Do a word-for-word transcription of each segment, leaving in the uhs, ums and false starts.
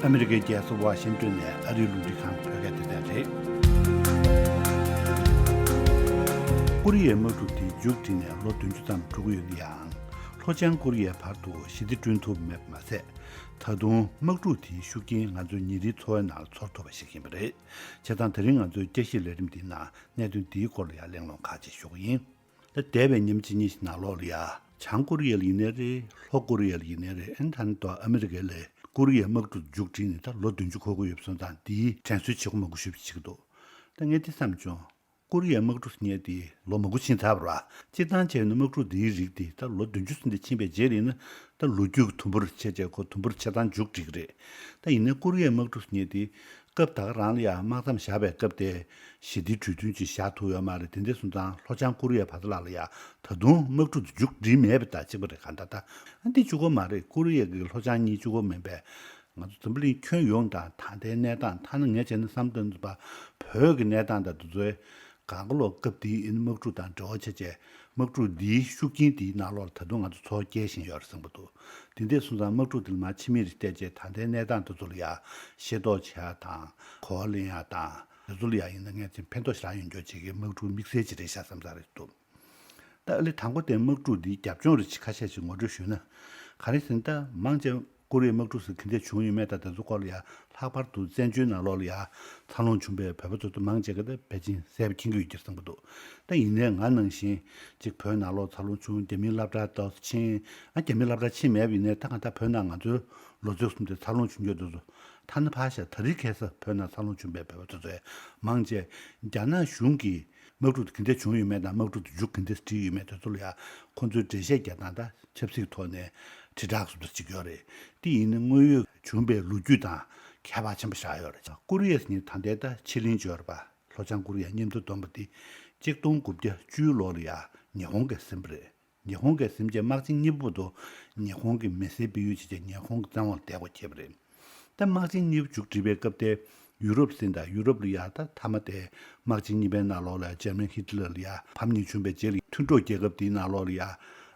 ཨ་མི་རི་ཀའི་རྒྱལ་ས་ཝ་ཤིང་ཏོན་ནས་ཨ་རིའི་རླུང་འཕྲིན་ཁང་བོད་སྐད་སྡེ་ཚན་རེད། ཀོ་རི་ཡའི་དམག་འཁྲུག་དེ་མཇུག་བསྒྲིལ་ནས་ལོ་བདུན་ཅུ་ཙམ་འགྲོ་གི་ཡོད་ན་ཡང་། ལྷོ་བྱང་ཀོ་རི་ཡའི་བར་དུ་ཞི་བདེ་བསྐྲུན་ཐུབ་མེད་པ་མ་ཟད། ད་དུང་དམག་འཁྲུག་དེའི་ཤུགས་རྐྱེན་ང་ཚོའི་ཉིན་རེའི་འཚོ་བའི་ནང་ལ་ཚོར་ཐུབ་པ་ཞིག་ཡིན་པ་རེད། བྱས་ཙང་དེ་རིང་ང་ཚོའི་དཔྱད་ཞིབ་ལས་རིམ་འདིའི་ནང་གནད་དོན་འདིའི་སྐོར་ལ་ཡང་གླེང་སློང་ཁག་ཅིག་ཞུ་གི་ཡིན། ད་འདས་པའི་ཉིན་གཅིག་གཉིས་ཤིག་ནང་ལོགས་ལ་ཡ། བྱང་ཀོ་རི་ཡ་ལ་ཡིན་ནའི་རེད། ལྷོ་ཀོ་རི་ཡ་ལ་ཡིན་ནའི་རེད། ཨན་ད་ནི་དོ་ཨ་མི་རི་ཀའི་ལས་ཀོ་རི་ཡའི་དམག་འཁྲུག་མཇུག་སྒྲིལ་ནས་ད་ལོ་བདུན་ཅུ་འཁོར་གྱི་ཡོད་པ་སོང་ཙང་འདིའི་དྲན་གསོའི་བྱེད་སྒོ་མང་པོ་ཞེ་པོ་ཅིག་བྱེད་ཀྱི་འདུག་ད་ངས་འདི་བསམ་བྱུང་། ཀོ་རི་ཡའི་དམག་འཁྲུག་ཟེར་མཁན་དེ་ལོ་མང་པོ་ཕྱིན་ཚར་བ་རེད་བ། སྤྱིར་བཏང་བྱས་ན་དམག་འཁྲུག་འདིའི་རིགས་དེ་ད་ལོ་བདུན་ཅུ་ཙམ་དེ་ཕྱིན་པའི་རྗེས་ལ་ཡིན་ན་ད་ལོ་རྒྱུས་ཀྱི་དུམ་བུར་ཆེ་ཆེ་ཁོ་དུམ་བུར་ཆ་ཚང་མཇུག་སྒྲིལ་གྱི་རེད། ད་ཡིན་ནའི་ཀོ་རི་ཡའི་དམག་འཁྲུག་ཟེར་མཁན་དེ། སྐབས་ད་ག་རང་ལ་ཡང་དམག་མཚམས་བཞག་པའི་སྐབས་དེ། ཞི་བདེའི་གྲོས་མཐུན་ཅིག་བཞག་ཐུབ་ཡོད་མ་རེད། དེ་འདྲ་སོང་ཙང་ལྷོ་བྱང་ཀོ་རི་ཡ་བར་དུ་ལ་ལ་ཡ་ད་དུང་དམག་འཁྲུག་དེ་མཇུག་སྒྲིལ་མེད་པ་དང་གཅིག་པ་རེད། གང་ལྟར་ད་ཨ་འདི་གཅིག་པོ་མ་རེད། ཀོ་རི་ཡ་གི་ལྷོ་བྱང་གཉིས་གཅིག་པོ་མིན་པས། ང་ཚོ་འཛམ་བུ་གླིང་ཁྱོན་ཡོངས་དང་ད་ལྟའི་གནས་སྟངས་ཐ་ན་ངས་བྱས་ན་བསམ་དོན་ཚོ་བ་བོད་ཀྱི་གནས་སྟངས་དང་དེ་ཚོའི་གང་ག་ལོ་སྐབས་དེའི་ཨིན་དམག་འཁྲུག་དང་འབྲེལ་བ་བྱས་བྱས་དམག་འཁྲུག་འདིའི་ཤུགས་རྐྱེན་དེའི་ནང་ལོགས་ལ་ད་དུང་ང་ཚོ་ཚོར་སྐྱེལ་བཞིན་ཡོད་རེད་བསམ་གྱི་འདུག་དེ་འདྲ་སོང་ཙང་དམག་འཁྲུག་དེ་ལ་མར་ཕྱི་མིག་རེ་བལྟས་རྗེས་ད་ལྟའི་གནས་སྟངས་དེ་ཚོ་ལ་ཡ་ཤེས་རྟོགས་བྱེད་ཡ་དང་གོ་བ་ལེན་ཡ་དང་དེ་ཚོ་ལ་ཡ་ཡིན་ན་ངས་ཅིག་ཕན་ཐོགས་ཞེ་དྲག་ཡོང་རྒྱུ་བྱེད་ཀྱི་དམག་འཁྲུག་དམིགས་བསལ་ཅིག་རེད་ཤག་བསམ་ས་རེད་འདུག་ད་ཨ་ལེ་དང་པོ་དེ་དམག་འཁྲུག་འདིའི་རྒྱབ་ལྗོངས་རེ་ཅིག་ཁ་ཤས་ཅིག་ངོ་སྤྲོད་ཞུས་ན། ག་རེ་ཟེར་ན་ད་མང་ཆེ་ཀོ་རི་ཡའི་དམག་འཁྲུག་ཟེར་ག་འདྲ་བྱུང་ཡོད་མེད་དང་དེ་ཚོ་སྐོར་ལ་ཡ་ལྷག་པར་དུ་བཙན་བྱོལ་ནང་ལོགས་ལ་ཡ་འཚར་ལོངས་བྱུང་བའི་བོད་པ་ཚོ་ད་མང་ཆེ་ག་ད་ཕལ་ཆེར་གསལ་པོ་མཁྱེན་གྱི་ཡོད་ཀྱི་རེད་བསམ་གྱི་འདུག་ད་ཡིན་ནའི་ང་ནང་བཞིན་ཅིག་བོད་ནང་ལོགས་འཚར་ལོངས་བྱུང་རྒྱ་མིའི་སློབ་གྲྭ་ཏོག་ཙམ་ཕྱིན། ཨ་རྒྱ་མིའི་སློབ་གྲྭ་ཕྱིན་མེད་པ་ཡིན་ནའི་ད་གང་ལྟར་བོད་ནང་ང་ཚོའི་ལོ་ཚོད་གསུམ་དེ་འཚར་ལོངས་བྱུང་རྒྱུ་དེ་ཚོ་ཐ་ན་ཕར་བཞག་ད་རེས་ཁ་སང་བོད་ནང་འཚར་ལོངས་བྱུང་བའི་བོད་པ་ཚོ་ཚོས་མང་ཆེ་རྒྱ་ནག་གཞུང་གིས་དམག་འཁྲུག་དེ་ག་འདྲ་བྱུང་ཡོད་མེད་དང་དམག་འཁྲུག་དེ་མཇུག་ག་འདྲ་སྒྲིལ་ཡོད་མེད་དེ་ཚོ་ལ་ཡང་ཁོང་ཚོས་འགྲེལ་བཤད་རྒྱག་སྟངས་དང་ཆབ་སྲིད་ཐོག་ནས་དྲིལ་བསྒྲགས་སུ་འདུ་བྱེད་ཀྱི་ཡོད་རེད། དེ་ཡིན་ན་དངོས་ཡོད་བྱུང་བའི་ལོ་རྒྱུས་དང་ཁྱད་པར་ཆེན་པོ་ཆགས་ཡོད་རེད། ཀོ་རི་ཡ་ཟེར་མཁན་ད་ལྟའི་ད་ཕྱེད་གླིང་འབྱོར་བ་ལྷོ་བྱང་ཀོ་རི་ཡ་མཉམ་དུ་བསྡོམས་པ་དེ་གཅིག་སྟོང་དགུ་བརྒྱ་བཅུ་ལོ་ལ་ཡང་ཉི་ཧོང་གིས་ཟིན་པ་རེད། ཉི་ཧོང་གིས་ཟིན་རྗེས་དམག་ཆེན་གཉིས་པ་བར་དུ་ཉི་ཧོང་གི་མི་སེར་སྤེལ་ཡུལ་བྱས་རྗེས་ཉི་ཧོང་གི་བཙན་འོག་ལ་བསྡད་དགོས་བྱས་པ་རེད། ད་དམག་ཆེན་གཉིས་པ་མཇུག་སྒྲིལ་བའི་སྐབས་དེ་ཡུ་རོབ་ཟིན་དང་ཡུ་རོབ་ལ་ཡ་ད་མཐའ་མ་དེ་དམག་ཆེན་གཉིས་པའི་ནང་ལོགས་ལ་ཡ་འཇར་མན་ཧི་ཏི་ལར་ལ་ཡ་ཕམ་ཉེས་བྱུང་བའི་རྗེས་ལ་མཐུན་གྲོགས་རྒྱལ་ཁབ་དེའི་ནང་ལོགས་ལ་ཡ་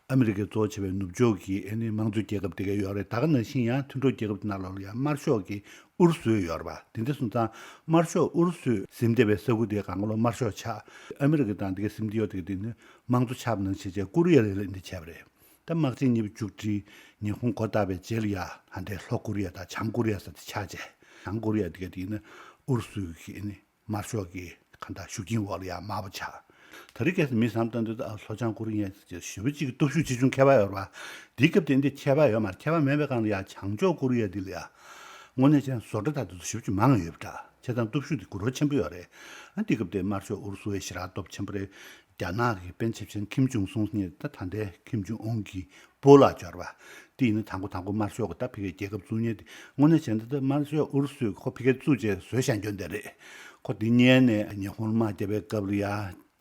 ཨ་མི་རི་ཀས་གཙོ་བྱས་པའི་ནུབ་ཕྱོགས་ཀྱི་ཨ་ནི་དམངས་གཙོའི་རྒྱལ་ཁབ་དེ་ག་ཡོད་རེད། ད་ག་ནང་བཞིན་ཡང་མཐུན་གྲོགས་རྒྱལ་ཁབ་དེ་ནང་ལོགས་ལ་ཡ་དམར་ཤོག་གི་ཨུ་རུ་སུ་ཡོད་རེད་པ། དེ་འདྲ་སོང་ཙང་དམར་ཤོག་ཨུ་རུ་སུས་ཟིན་བསྡད་པའི་ས་ཁུལ་དེ་གང་ག་ལོ་དམར་ཤོག་ཆགས། ཨ་མི་རི་ཀ་དང་དེ་ག་ཟིན་བསྡད་ཡོད་དེ་ག་དེ་ནི་དམངས་གཙོ་ཆགས་པ་ནང་བཞིན་བྱས་ཀོ་རི་ཡ་ལ་ལ་འདི་བྱས་པ་རེད། ད་དམག་ཆེན་གཉིས་པ་མཇུག་སྒྲིལ་ཉི་ཧོང་མགོ་བཏགས་པའི་རྗེས་ལ་ཡ་ཧ་འདྲའི་ལྷོ་ཀོ་རི་ཡ་དང་བྱང་ཀོ་རི་ཡ་ཟེར་དེ་ཆགས་བྱས། བྱང་ཀོ་རི་ཡ་དེ་ག་དེ་ནི་ཨུ་རུ་སུ་གི་ནི་དམར་ཤོག་གི་གང་ལྟར་ཤུགས་རྐྱེན་འོག་ལ་ཡ་དམར་པོ་ཆགས། ད་རེས་ཁ་སང་མི་བསམ་བློ་བཏང་དུས་ད་ལྷོ་བྱང་ཀོ་རི་ཡ་ཞེ་པོ་ཅིག་གི་སྟོབས་ཤུགས་ཆེ་ཆུང་ཁྱད་པར་ཡོད་རེད་པ། དེའི་སྐབས་དེ་འདི་ཁྱད་པར་ཡོད་མ་རེད། ཁྱད་པར་མེད་པའི་སྒང་ལ་ཡ་བྱང་ཕྱོགས་ཀོ་རི་ཡ་འདི་ལ་ཡ་དངོས་གནས་བྱས་ན་བཟོ་གྲྭ་དང་དེ་ཚོ་ཞེ་པོ་ཅིག་མང་ཡོད་པ་འདྲ། བྱས་ཙང་སྟོབས་ཤུགས་དེ་འགུལ་རོགས་ཆེན་པོ་ཡོད་རེད། ཨ་དེའི་སྐབས་དེ་དམར་ཤོག་ཨུ་རུ་སུ་བས་ཞེ་དྲག་སྟོབས་ཆེན་པོ་རེད། རྒྱ་ནག་གི་པན་ཆབ་ཆེན་ཁིམ་ཅུང་སུང་ཟེར་མཁན་ད་ད་ལྟའི་ཁིམ་ཅུང་ཨུན་གྱི་སྤོ་ལགས་འབྱོར་བ། དེ་ཡིན་ན་དང་པོ་དང་པོ་དམར་ཤོག་གི་ད་ཕ་གིའི་རྒྱལ་ཁབ་བཙུགས་མཁན་དེ་དངོས་གནས་བྱས་ན་ད་དམར་ཤོག་ཨུ་རུ་སུས་ཁོ་ཕ་གིར་བཙུགས་རྗེས་བཟོས་བཞག་རྒྱུ་འདི་རེད། ཁོ་དེ་སྔོན་ནས་ཉི་ཧོང་ལ་དམག་རྒྱབ་པའི་སྐབས་ལ་ཡ་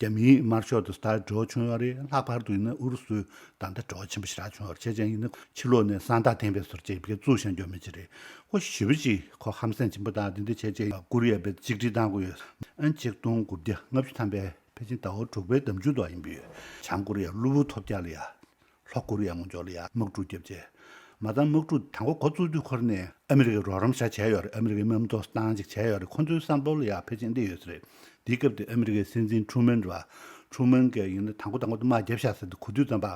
རྒྱ་མིའི་དམར་ཤོག་ཏུ་ད་འབྲེལ་བ་བྱུང་ཡོད་རེད། ལྷག་པར་དུ་ཡིན་ན་ཨུ་རུ་སུ་དང་ད་འབྲེལ་བ་ཆེན་པོ་ཞེ་དྲག་བྱུང་ཡོད་རེད། བྱས་ཙང་ཡིན་ན་ཕྱི་ལོགས་ནས་གསང་རྟགས་འཐེན་པའི་བཟོ་བྱས་ཕ་གིར་བཙུགས་བཞག་རྒྱུ་མི་ཅིག་རེད། ཁོ་ཞེ་པོ་ཅིག་ཁོ་ཧམ་སེམས་ཆེན་པོ་དང་དེ་འདྲ་བྱས་རྗེས་ཀོ་རི་ཡ་བས་གཅིག་སྒྲིལ་བཏང་དགོས་ཡོད། ཨན་ཆིག་སྟོང་དགུ་བརྒྱ་ལྔ་བཅུ་ཐམ་པའི་ཕལ་ཆེར་ཟླ་བ་དྲུག་པའི་ཟླ་མཇུག་ཏུ་ཡིན་པའི་བྱང་ཀོ་རི་ཡ་གློ་བུར་ཐོལ་རྒྱག་ལ་ཡ། ལྷོ་ཀོ་རི་ཡ་ངོས་ཕྱོགས་ལ་ཡ་དམག་འཁྲུག་བརྒྱབ་རྗེས། མ་ཚང་དམག་འཁྲུག་དང་པོ་འགོ་བཙུགས་དུས་ཁོ་ར་ནས་ཨ་མི་རི་ཀའི་རོགས་རམ་ཞེ་དྲག་བྱས་ཡོད་རེད། ཨ་མི་རི་ཀའི་དམག་མི་ཏོག་ཙམ་བཏང་ཅིག་བྱས་ཡོད་རེད། ཁོ་ཚོའི་བསམ་བློ་ལ་ཡ་ཕལ་ཆེར་འདི་ཡོད་ས་རེད། དེའི་སྐབས་དེ་ཨ་མི་རི་ཀའི་སྲིད་འཛིན་ཁྲུ་མན་རེད་བ། ཁྲུ་མན་གྱིས་ཡིན་ན་དང་པོ་དང་པོ་དེ་དམག་བརྒྱབ་ཤག་ཟེར་དུས་གོ་དུས་ཙམ་པ།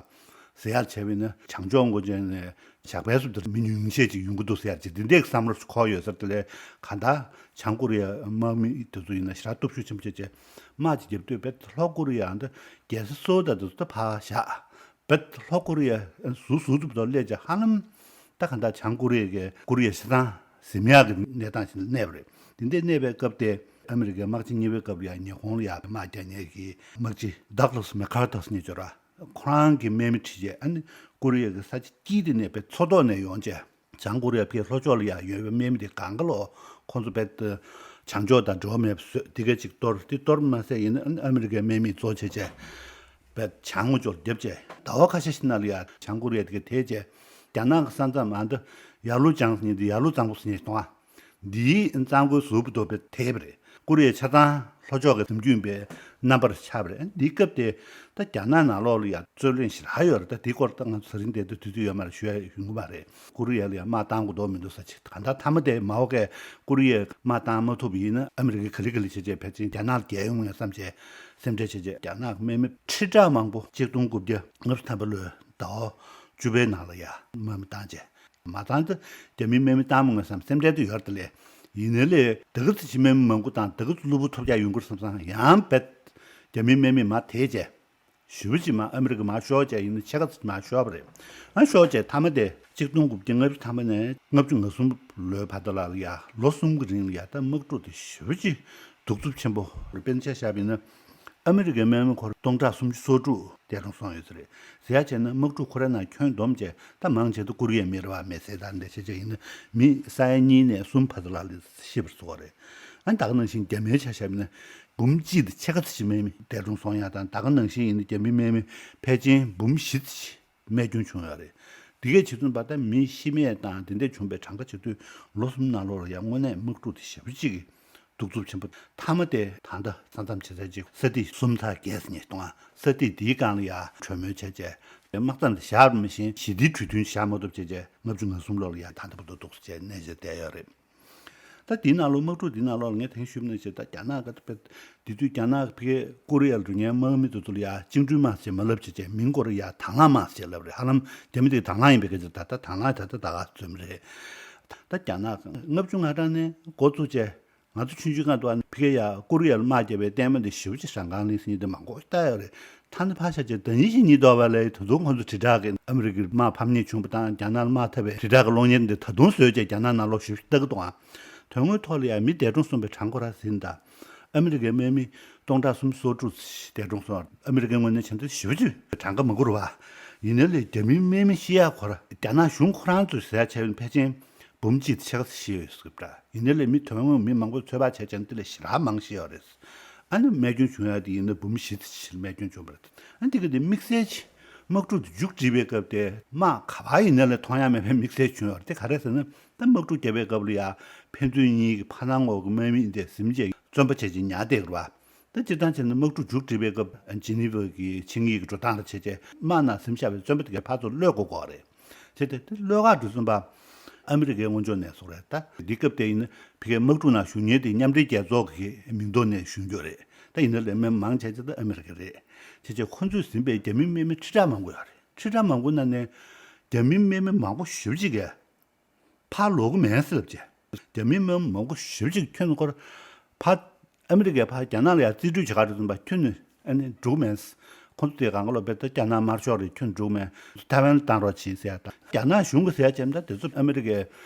ཟེར་ཡག་བྱས་པ་ཡིན་ན་བྱང་ཕྱོགས་ངོས་ཕྱོགས་ནས་ཇག་པའི་སུ་དེར་མི་ཉུང་ཤས་ཅིག་ཡོང་གི་འདུག་ཟེར་ཡག་ཅིག་འདི་འདྲའི་བསམ་བློ་ཞིག་འཁོར་ཡོད་ས་རེད། དེ་ལས་གང་ལྟར་བྱང་ཀོ་རི་ཡ་དམག་མི་དེ་ཚོ་ཡིན་ན་ཞེ་དྲག་སྟོབས་ཤུགས་ཆེན་པོ་བྱས་བྱས་དམག་ཅིག་བརྒྱབ་དུས་བེད་ལྷོ་ཀོ་རི་ཡ་འདི་རྒྱལ་ས་སོལ་དང་དེ་ཚོ་ད་ཕར་བཞག་བེད་ལྷོ་ཀོ་རི་ཡ་ཟུར་ཟུར་དུ་བློ་སླེབས་བྱས་ཧ་ལམ་ད་གང་ལྟར་བྱང་ཀོ་རི་ཡ་གི་ཀོ་རི་ཡ་ཤི་ཐང་ཟིན་ཡག་གི་གནས་སྟངས་ཤིག་ལ་གནས་པ་རེད། དེ་འདྲའི་གནས་པའི་སྐབས་དེ་ཨ་མི་རི་ཀའི་དམག་ཆེན་གཉིས་པའི་སྐབས་ལ་ཡང་ཉི་ཧོང་ལ་ཡང་དམག་རྒྱག་མཁན་གྱི་དམག་སྤྱི་Douglas MacArthur་ཟེར་མཁན་ཅིག་ཡོད་རེད། ཁོ་རང་གི་དམག་མི་ཁྲིད་བྱས་ཨ་ནི་ཀོ་རི་ཡ་གི་ས་ཆ་དཀྱིལ་དེ་ནས་དཔེ་མཚོ་ཐོག་ནས་ཡོང་བྱས་བྱང་ཀོ་རི་ཡ་ཕའི་ལྷོ་ཕྱོགས་ལ་ཡང་ཡོད་པའི་དམག་མི་དེ་གང་ག་ལོ་ཁོང་ཚོ་དཔེ་བྱང་ཕྱོགས་དང་འབྲེལ་བ་མེད་པ་བཟོས་དེ་ག་ཅིག་གཏོར། དེ་གཏོར་མ་ཟད་ཡིན་ན་ཨ་ནི་ཨ་མི་རི་ཀའི་དམག་མི་གཙོ་བྱས་བྱས་དཔེ་བྱང་ངོས་ཕྱོགས་ལ་བརྒྱབ་བྱས་ཟླ་བ་ཁ་ཤས་ཤིག་ནང་ལ་ཡང་བྱང་ཀོ་རི་ཡ་དེ་ག་དེད་བྱས་རྒྱ་ནག་གི་ས་མཚམས་ཨ་འདི་ཡར་ལུ་ཅང་ཟེར་མཁན་དེ་ཡར་ལུ་གཙང་པོ་ཟེར་མཁན་ཞིག་གཏོང་ཨ། འདིའི་གཙང་པོའི་ཟུར་པོ་དོ་པའི་ཐེབས་རེད། ཀོ་རི་ཡའི་ཆ་ཚང་ལྷོ་ཕྱོགས་ཀྱི་འཛམ་རྒྱུད་པའི་ རྣམ་པར་ཆགས་པ་རེད། འདིའི་སྐབས་དེ་ད་རྒྱ་ནག་ནང་ལོགས་ལ་ཡང་རྩོད་གླེང་ཞེ་དྲག་ཡོད་རེད། ད་འདི་སྐོར་ད་ང་ཚོ་ད་རིང་དེ་ད་དུས་ཚོད་ཡོད་མ་རེད། ཞུ་ཡ་ཡོང་གི་མ་རེད། ཀོ་རི་ཡ་ལ་ཡང་དམག་བཏང་དགོས་འདུག་མི་འདུག་ས་ཅིག་གང་ལྟར་མཐའ་མ་དེ་མའོ་གིས་ཀོ་རི་ཡའི་དམག་བཏང་མ་ཐུབ་པ་ཡིན་ན་ཨ་མི་རི་ཀས་ག་ལེ་ག་ལེ་བྱས་བྱས་ཕལ་ཆེར་རྒྱ་ནག་ལ་རྒྱལ་ཡོང་ངེས་བསམ་བྱས་སེམས་ཁྲལ་བྱས་བྱས་རྒྱ་ནག་གི་དམག་མི་ཁྲི་ཕྲག་མང་པོ་གཅིག་སྟོང་དགུ་བརྒྱ་ལྔ་བཅུ་ཐམ་པ་ལོའི་ཟླ་བ་བཅུ་པའི་ནང་ལ་ཡ་དམག་མི་བཏང་བྱས། མ་བཏང་ཚེ་རྒྱ་མིའི་དམག་མི་བཏང་མ་ངེས་བསམ་སེམས་ཁྲལ་དུ་ཡོད་རེད་དེ་ལས། ཡིན་ནའི་ལས་དེ་ག་ཚོད་ཅིག་དམག་མི་མང་པོ་བཏང་དེ་ག་ཚོད་གློ་བུར་ཐོལ་རྒྱག་ཡོང་གི་རེད་བསམ་བསམ་ཡང་རྦད་རྒྱ་མིའི་དམག་མི་མར་དེད་བྱས། ཞེ་པོ་ཅིག་མར་ཨ་མི་རི་ཀ་མར་ཤོར་བྱས་ཡིན་ན་ཕྱེད་ཀ་ཙམ་མར་ཤོར་བ་རེད། ཨ་ཤོར་བྱས་མཐའ་མ་དེ་གཅིག་སྟོང་དགུ་བརྒྱ་ལྔ་བཅུ་ཐམ་པ་ནས་ལྔ་བཅུ་ང་གསུམ་ལོའི་བར་དུ་ལ་ཡ་ལོ་གསུམ་གྱི་རིང་ལ་ཡ་ད་དམག་འཁྲུག་དེ་ཞེ་པོ་ཅིག་གདུག་རྩུབ་ཆེན་པོ་རེད། དཔེར་ན་ཆ་བཞག་པ་ཡིན་ན། ཨ་མི་རི་ཀའི་དམག་མི་ཁོ་ར་སྟོང་ཕྲག་སུམ་ཅུ་སོ་དྲུག་འདས་གྲོངས་སོང་ཡོད་ས་རེད། ཟེར་ཡ་བྱས་ན་དམག་འཁྲུག་ཁོ་རའི་ནང་ཁྱོན་བསྡོམས་བྱས་ད་མང་ཆེ་ད་ཀོ་རི་ཡའི་མི་རེད་བ། མེ་བསད་དང་འདྲ་བྱས་བྱས་ཡིན་ན་མི་ས་ཡ་གཉིས་ནས་གསུམ་བར་དུ་ལ་ལ་ཤི་བར་སོང་བ་རེད། ཨ་ནི་ད་ག་ནང་བཞིན་རྒྱ་མིའི་ཆ་བཞག་ན་འབུམ་གཅིག་དང་ཕྱེད་ཀ་ཙམ་ཞིག་དམག་མི་འདས་གྲོངས་སོང་ཡ་དང་། ད་ག་ནང་བཞིན་ཡིན་ན་རྒྱ་མིའི་དམག་མི་ཕལ་ཆེར་འབུམ་བཞི་ཙམ་ཞིག་རྨས་སྐྱོན་བྱུང་ཡོད་རེད། དེ་གས་བྱེད་དུས་པ་ད་མི་ཤི་རྨས་དང་དེ་འདྲ་བྱུང་བའི་གྲངས་ཀ་བྱེད་དུས་ལོ་གསུམ་ནང་ལོགས་ལ་ཡང་དངོས་གནས་དམག་འཁྲུག་དེ་ཞེ་པོ་ཅིག་གི་གདུག་རྩུབ་ཆེན་པོ། མཐའ་མ་དེ་ད་ལྟ་ས་མཚམས་ཆེ་ས་ཅིག་ས་ཐིག་གསུམ་ཚེག་བརྒྱད་ཙམ་ཉིས་སྟོང་ཨ་ས་ཐིག་དེའི་སྒང་ལ་ཡ་གྲོས་མོལ་བྱས་བྱས་དམག་མཚམས་དེ་བཞག་པ་མ་ཤེས་ཞི་བདེའི་གྲོས་མཐུན་བཞག་མ་ཐུབ་བྱས་བྱས་ལྔ་བཅུ་ང་གསུམ་ལོ་ལ་ཡ་ད་ལྟ་བར་དུ་འདུག་སེ་བྱས་གནས་བྱས་བསྡད་ཡོད་རེད། ད་དེའི་ནང་ལོགས་དམག་འཁྲུག་དེའི་ནང་ལོགས་ལ་ངས་དེང་ཞུས་པ་ནང་བཞིན་ད་རྒྱ་ནག་གི་དཔེ་དེ་དུས་རྒྱ་ནག་གི་ཕ་གིའི་ཀོ་རི་ཡར་འགྲོ་མཁན་དམག་མི་དེ་ཚོ་ལ་ཡ་བཅིངས་འགྲོལ་དམག་ཅེས་མ་ལབ་བྱས་བྱས་མིང་སྐོར་ཡ་དང་བླངས་དམག་ཅེས་ལབ་རེད། ཧ་ལམ་རྒྱ་མི་དེ་དང་བླངས་ཡིན་པའི་སྐད་ཆ། ད་ལྟ་དང་བླངས་ད་ལྟ་ད་ག་ཚོད་རེད། ད་རྒྱ་ནག་ལྔ་བཅུ་ང་གྲངས་ནས་འགོ་བཙུགས་བྱས་ང་ཚོ་ཆུང་ཆུང་སྒང་དུ་ཕ་གི་ཡ་ཀོ་རི་ཡར་དམག་རྒྱབ་པའི་ལྟད་མོ་འདི་ཞེ་པོ་ཅིག་ཟང་ཁང་ལིང་ཟིན་ཡིན་དེ་མང་པོ་ལྟ་ཡོད་རེད། ད་ནི་ཕར་བཞག་བྱས་ཟླ་ཉིན་བཞིན་ཉིན་དོག་པ་ལས་ད་དུང་ཁོང་ཚོ་དྲིལ་བསྒྲགས་ཀྱི་ཨ་མི་རི་ཀའི་དམག་ཕམ་ཉེས་བྱུང་བ་དང་རྒྱ་ནག་དམག་འཐབ་པའི་དྲིལ་བསྒྲགས་ཀྱི་གློག་བརྙན་འདི་ད་དུང་བཟོས་བྱས་རྒྱ་ནག་ནང་ལོགས་ཞེ་པོ་ཅིག་ལྟ་གི་འདུག་ཨང་། དོན་དངོས་ཐོག་ལ་ཡ་མི་འདས་གྲོངས་སོང་བའི་གྲངས་ཁོ་ར་ཟིན་ད། ཨ་མི་རི་ཀའི་དམག་མི་སྟོང་ཕྲག་སུམ་ཅུ་སོ་དྲུག་འདས་གྲོངས་སོང་། ཨ་མི་རི་ཀའི་ངོས་ནས་བྱས་ན་ཞེ་པོ་ཅིག་གྲངས་ཀ་མི་འགོར་བ། ཡིན་ནའི་ལས་རྒྱ་མིའི་དམག་མི་ཤི་ཡག་ཁོ་ར་རྒྱ་ནག་གཞུང་ཁོ་རང་ཚོས་ཟེར་ཡག་བྱས་པ་ཡིན་ན་ཕལ་ཆེར་འབུམ་གཅིག་ཕྱེད་ཀ་ཙམ་ཤི་ཡོད་ཟེར་གི་འདྲ། ཡིན་ནའི་ལས་མི་དོན་དངོས་མི་མང་པོ་ཚོད་དཔག་བྱས་བྱས་ན་དེ་ལས་ཞེ་དྲག་མང་ཤི་ཡོད་རེད། ཨ་ནི་རྨས་སྐྱོན་བྱུང་ཡག་དེ་ཡིན་ན་འབུམ་བཞི་ཙམ་ཞིག་རྨས་སྐྱོན་བྱུང་བ་རེད། ཨ་ནི་དེ་ག་དེ་དམིགས་བསལ་གྱི་དམག་འཁྲུག་དེ་མཇུག་སྒྲིལ་བའི་སྐབས་དེ་དམག་ག་པར་ཡིན་ནའི་ལས་མཐོང་ཡག་མེད་པའི་དམིགས་བསལ་བྱུང་ཡོད་རེད། དེ་ག་རེ་ཟེར་ན་ད་དམག་འཁྲུག་བརྒྱབ་པའི་སྐབས་ལ་ཡ་ཕན་ཚུན་གཉིས་ཀྱི་ཕར་ནང་འོག་གི་དམག་མི་འདི་ཟིན་བྱས་བཙོན་པ་བྱས་བྱས་ཉར་བསྡད་ཡོད་རེད་བ། ད་སྤྱིར་བཏང་བྱས་ན་དམག་འཁྲུག་མཇུག་སྒྲིལ་བའི་སྐབས་ཇི་ནི་ཝ་གི་ཆིངས་ཡིག་གི་འགྲོ་སྟངས་ལ་བྱས་རྗེས་དམག་ནང་ཟིན་བཞག་པའི་བཙོན་པ་དེ་གའི་ཕར་ཚུར་གློད་དགོས་ཀྱི་རེད། བྱས་ཏེ་དེ་གློད་གར་འགྲོ་ཙམ་པ་ཨ་མི་རི་ཀའི་དབང་ཕྱུག་ནས་སོགས་རེད། ད་འདི་སྐབས་དེ་ཡིན་ན་ཕ་གིའི་དམག་འཁྲུག་ནང་ཞུགས་མཁན་དེ་མཉམ་འབྲེལ་རྒྱལ་ཚོགས་ཀྱི་མིང་ཐོག་ནས་ཞུགས་རྒྱུ་རེད། ད་ཡིན་ན་ལས་མི་མང་ཆེ་ཆེ་ད་ཨ་མི་རི་ཀ་རེད། བྱས་རྗེས་ཁོ་ཚོས་ཟིན་པའི་རྒྱ་མི་དམག་མི་ཁྲི་ཕྲག་མང་པོ་ཡོད་རེད། ཁྲི་ཕྲག་མང་པོ་ནང་ནས་རྒྱ་མི་དམག་མི་མང་པོ་ཞེ་པོ་ཅིག་གིས་ཕར་ལོག་གི་མེད་ཟེར་ལབ་བྱས། རྒྱ་མི་དམག་མི་མང་པོ་ཞེ་པོ་ཅིག་ཁྱོན་ནས་ཁོ་ར་ཕར་ཨ་མི་རི་ཀའི་ཕར་རྒྱ་ནག་ལ་ཡང་རྩིས་སྤྲོད་བྱེད་ག་རེ་ཟེར་ན་ཁྱོན་ནས་ཨ་ནི་འགྲོ་གི་མེད། ཁོང་ཚོ་དེ་གང་ག་ལོ་བེད་ད་རྒྱ་ནག་དམར་ཤོག་རེད། ཁྱོན་འགྲོ་གི་མེད། ཐའེ་ཝན་ལ་བཏང་རོགས་བྱེད་ཟེར་ཡ་དང་རྒྱ་ནག་གཞུང་གི་ཟེར་ཡ་བྱས་ན་ད་དེ་ཚོ་ཨ་མི་རི་ཀའི་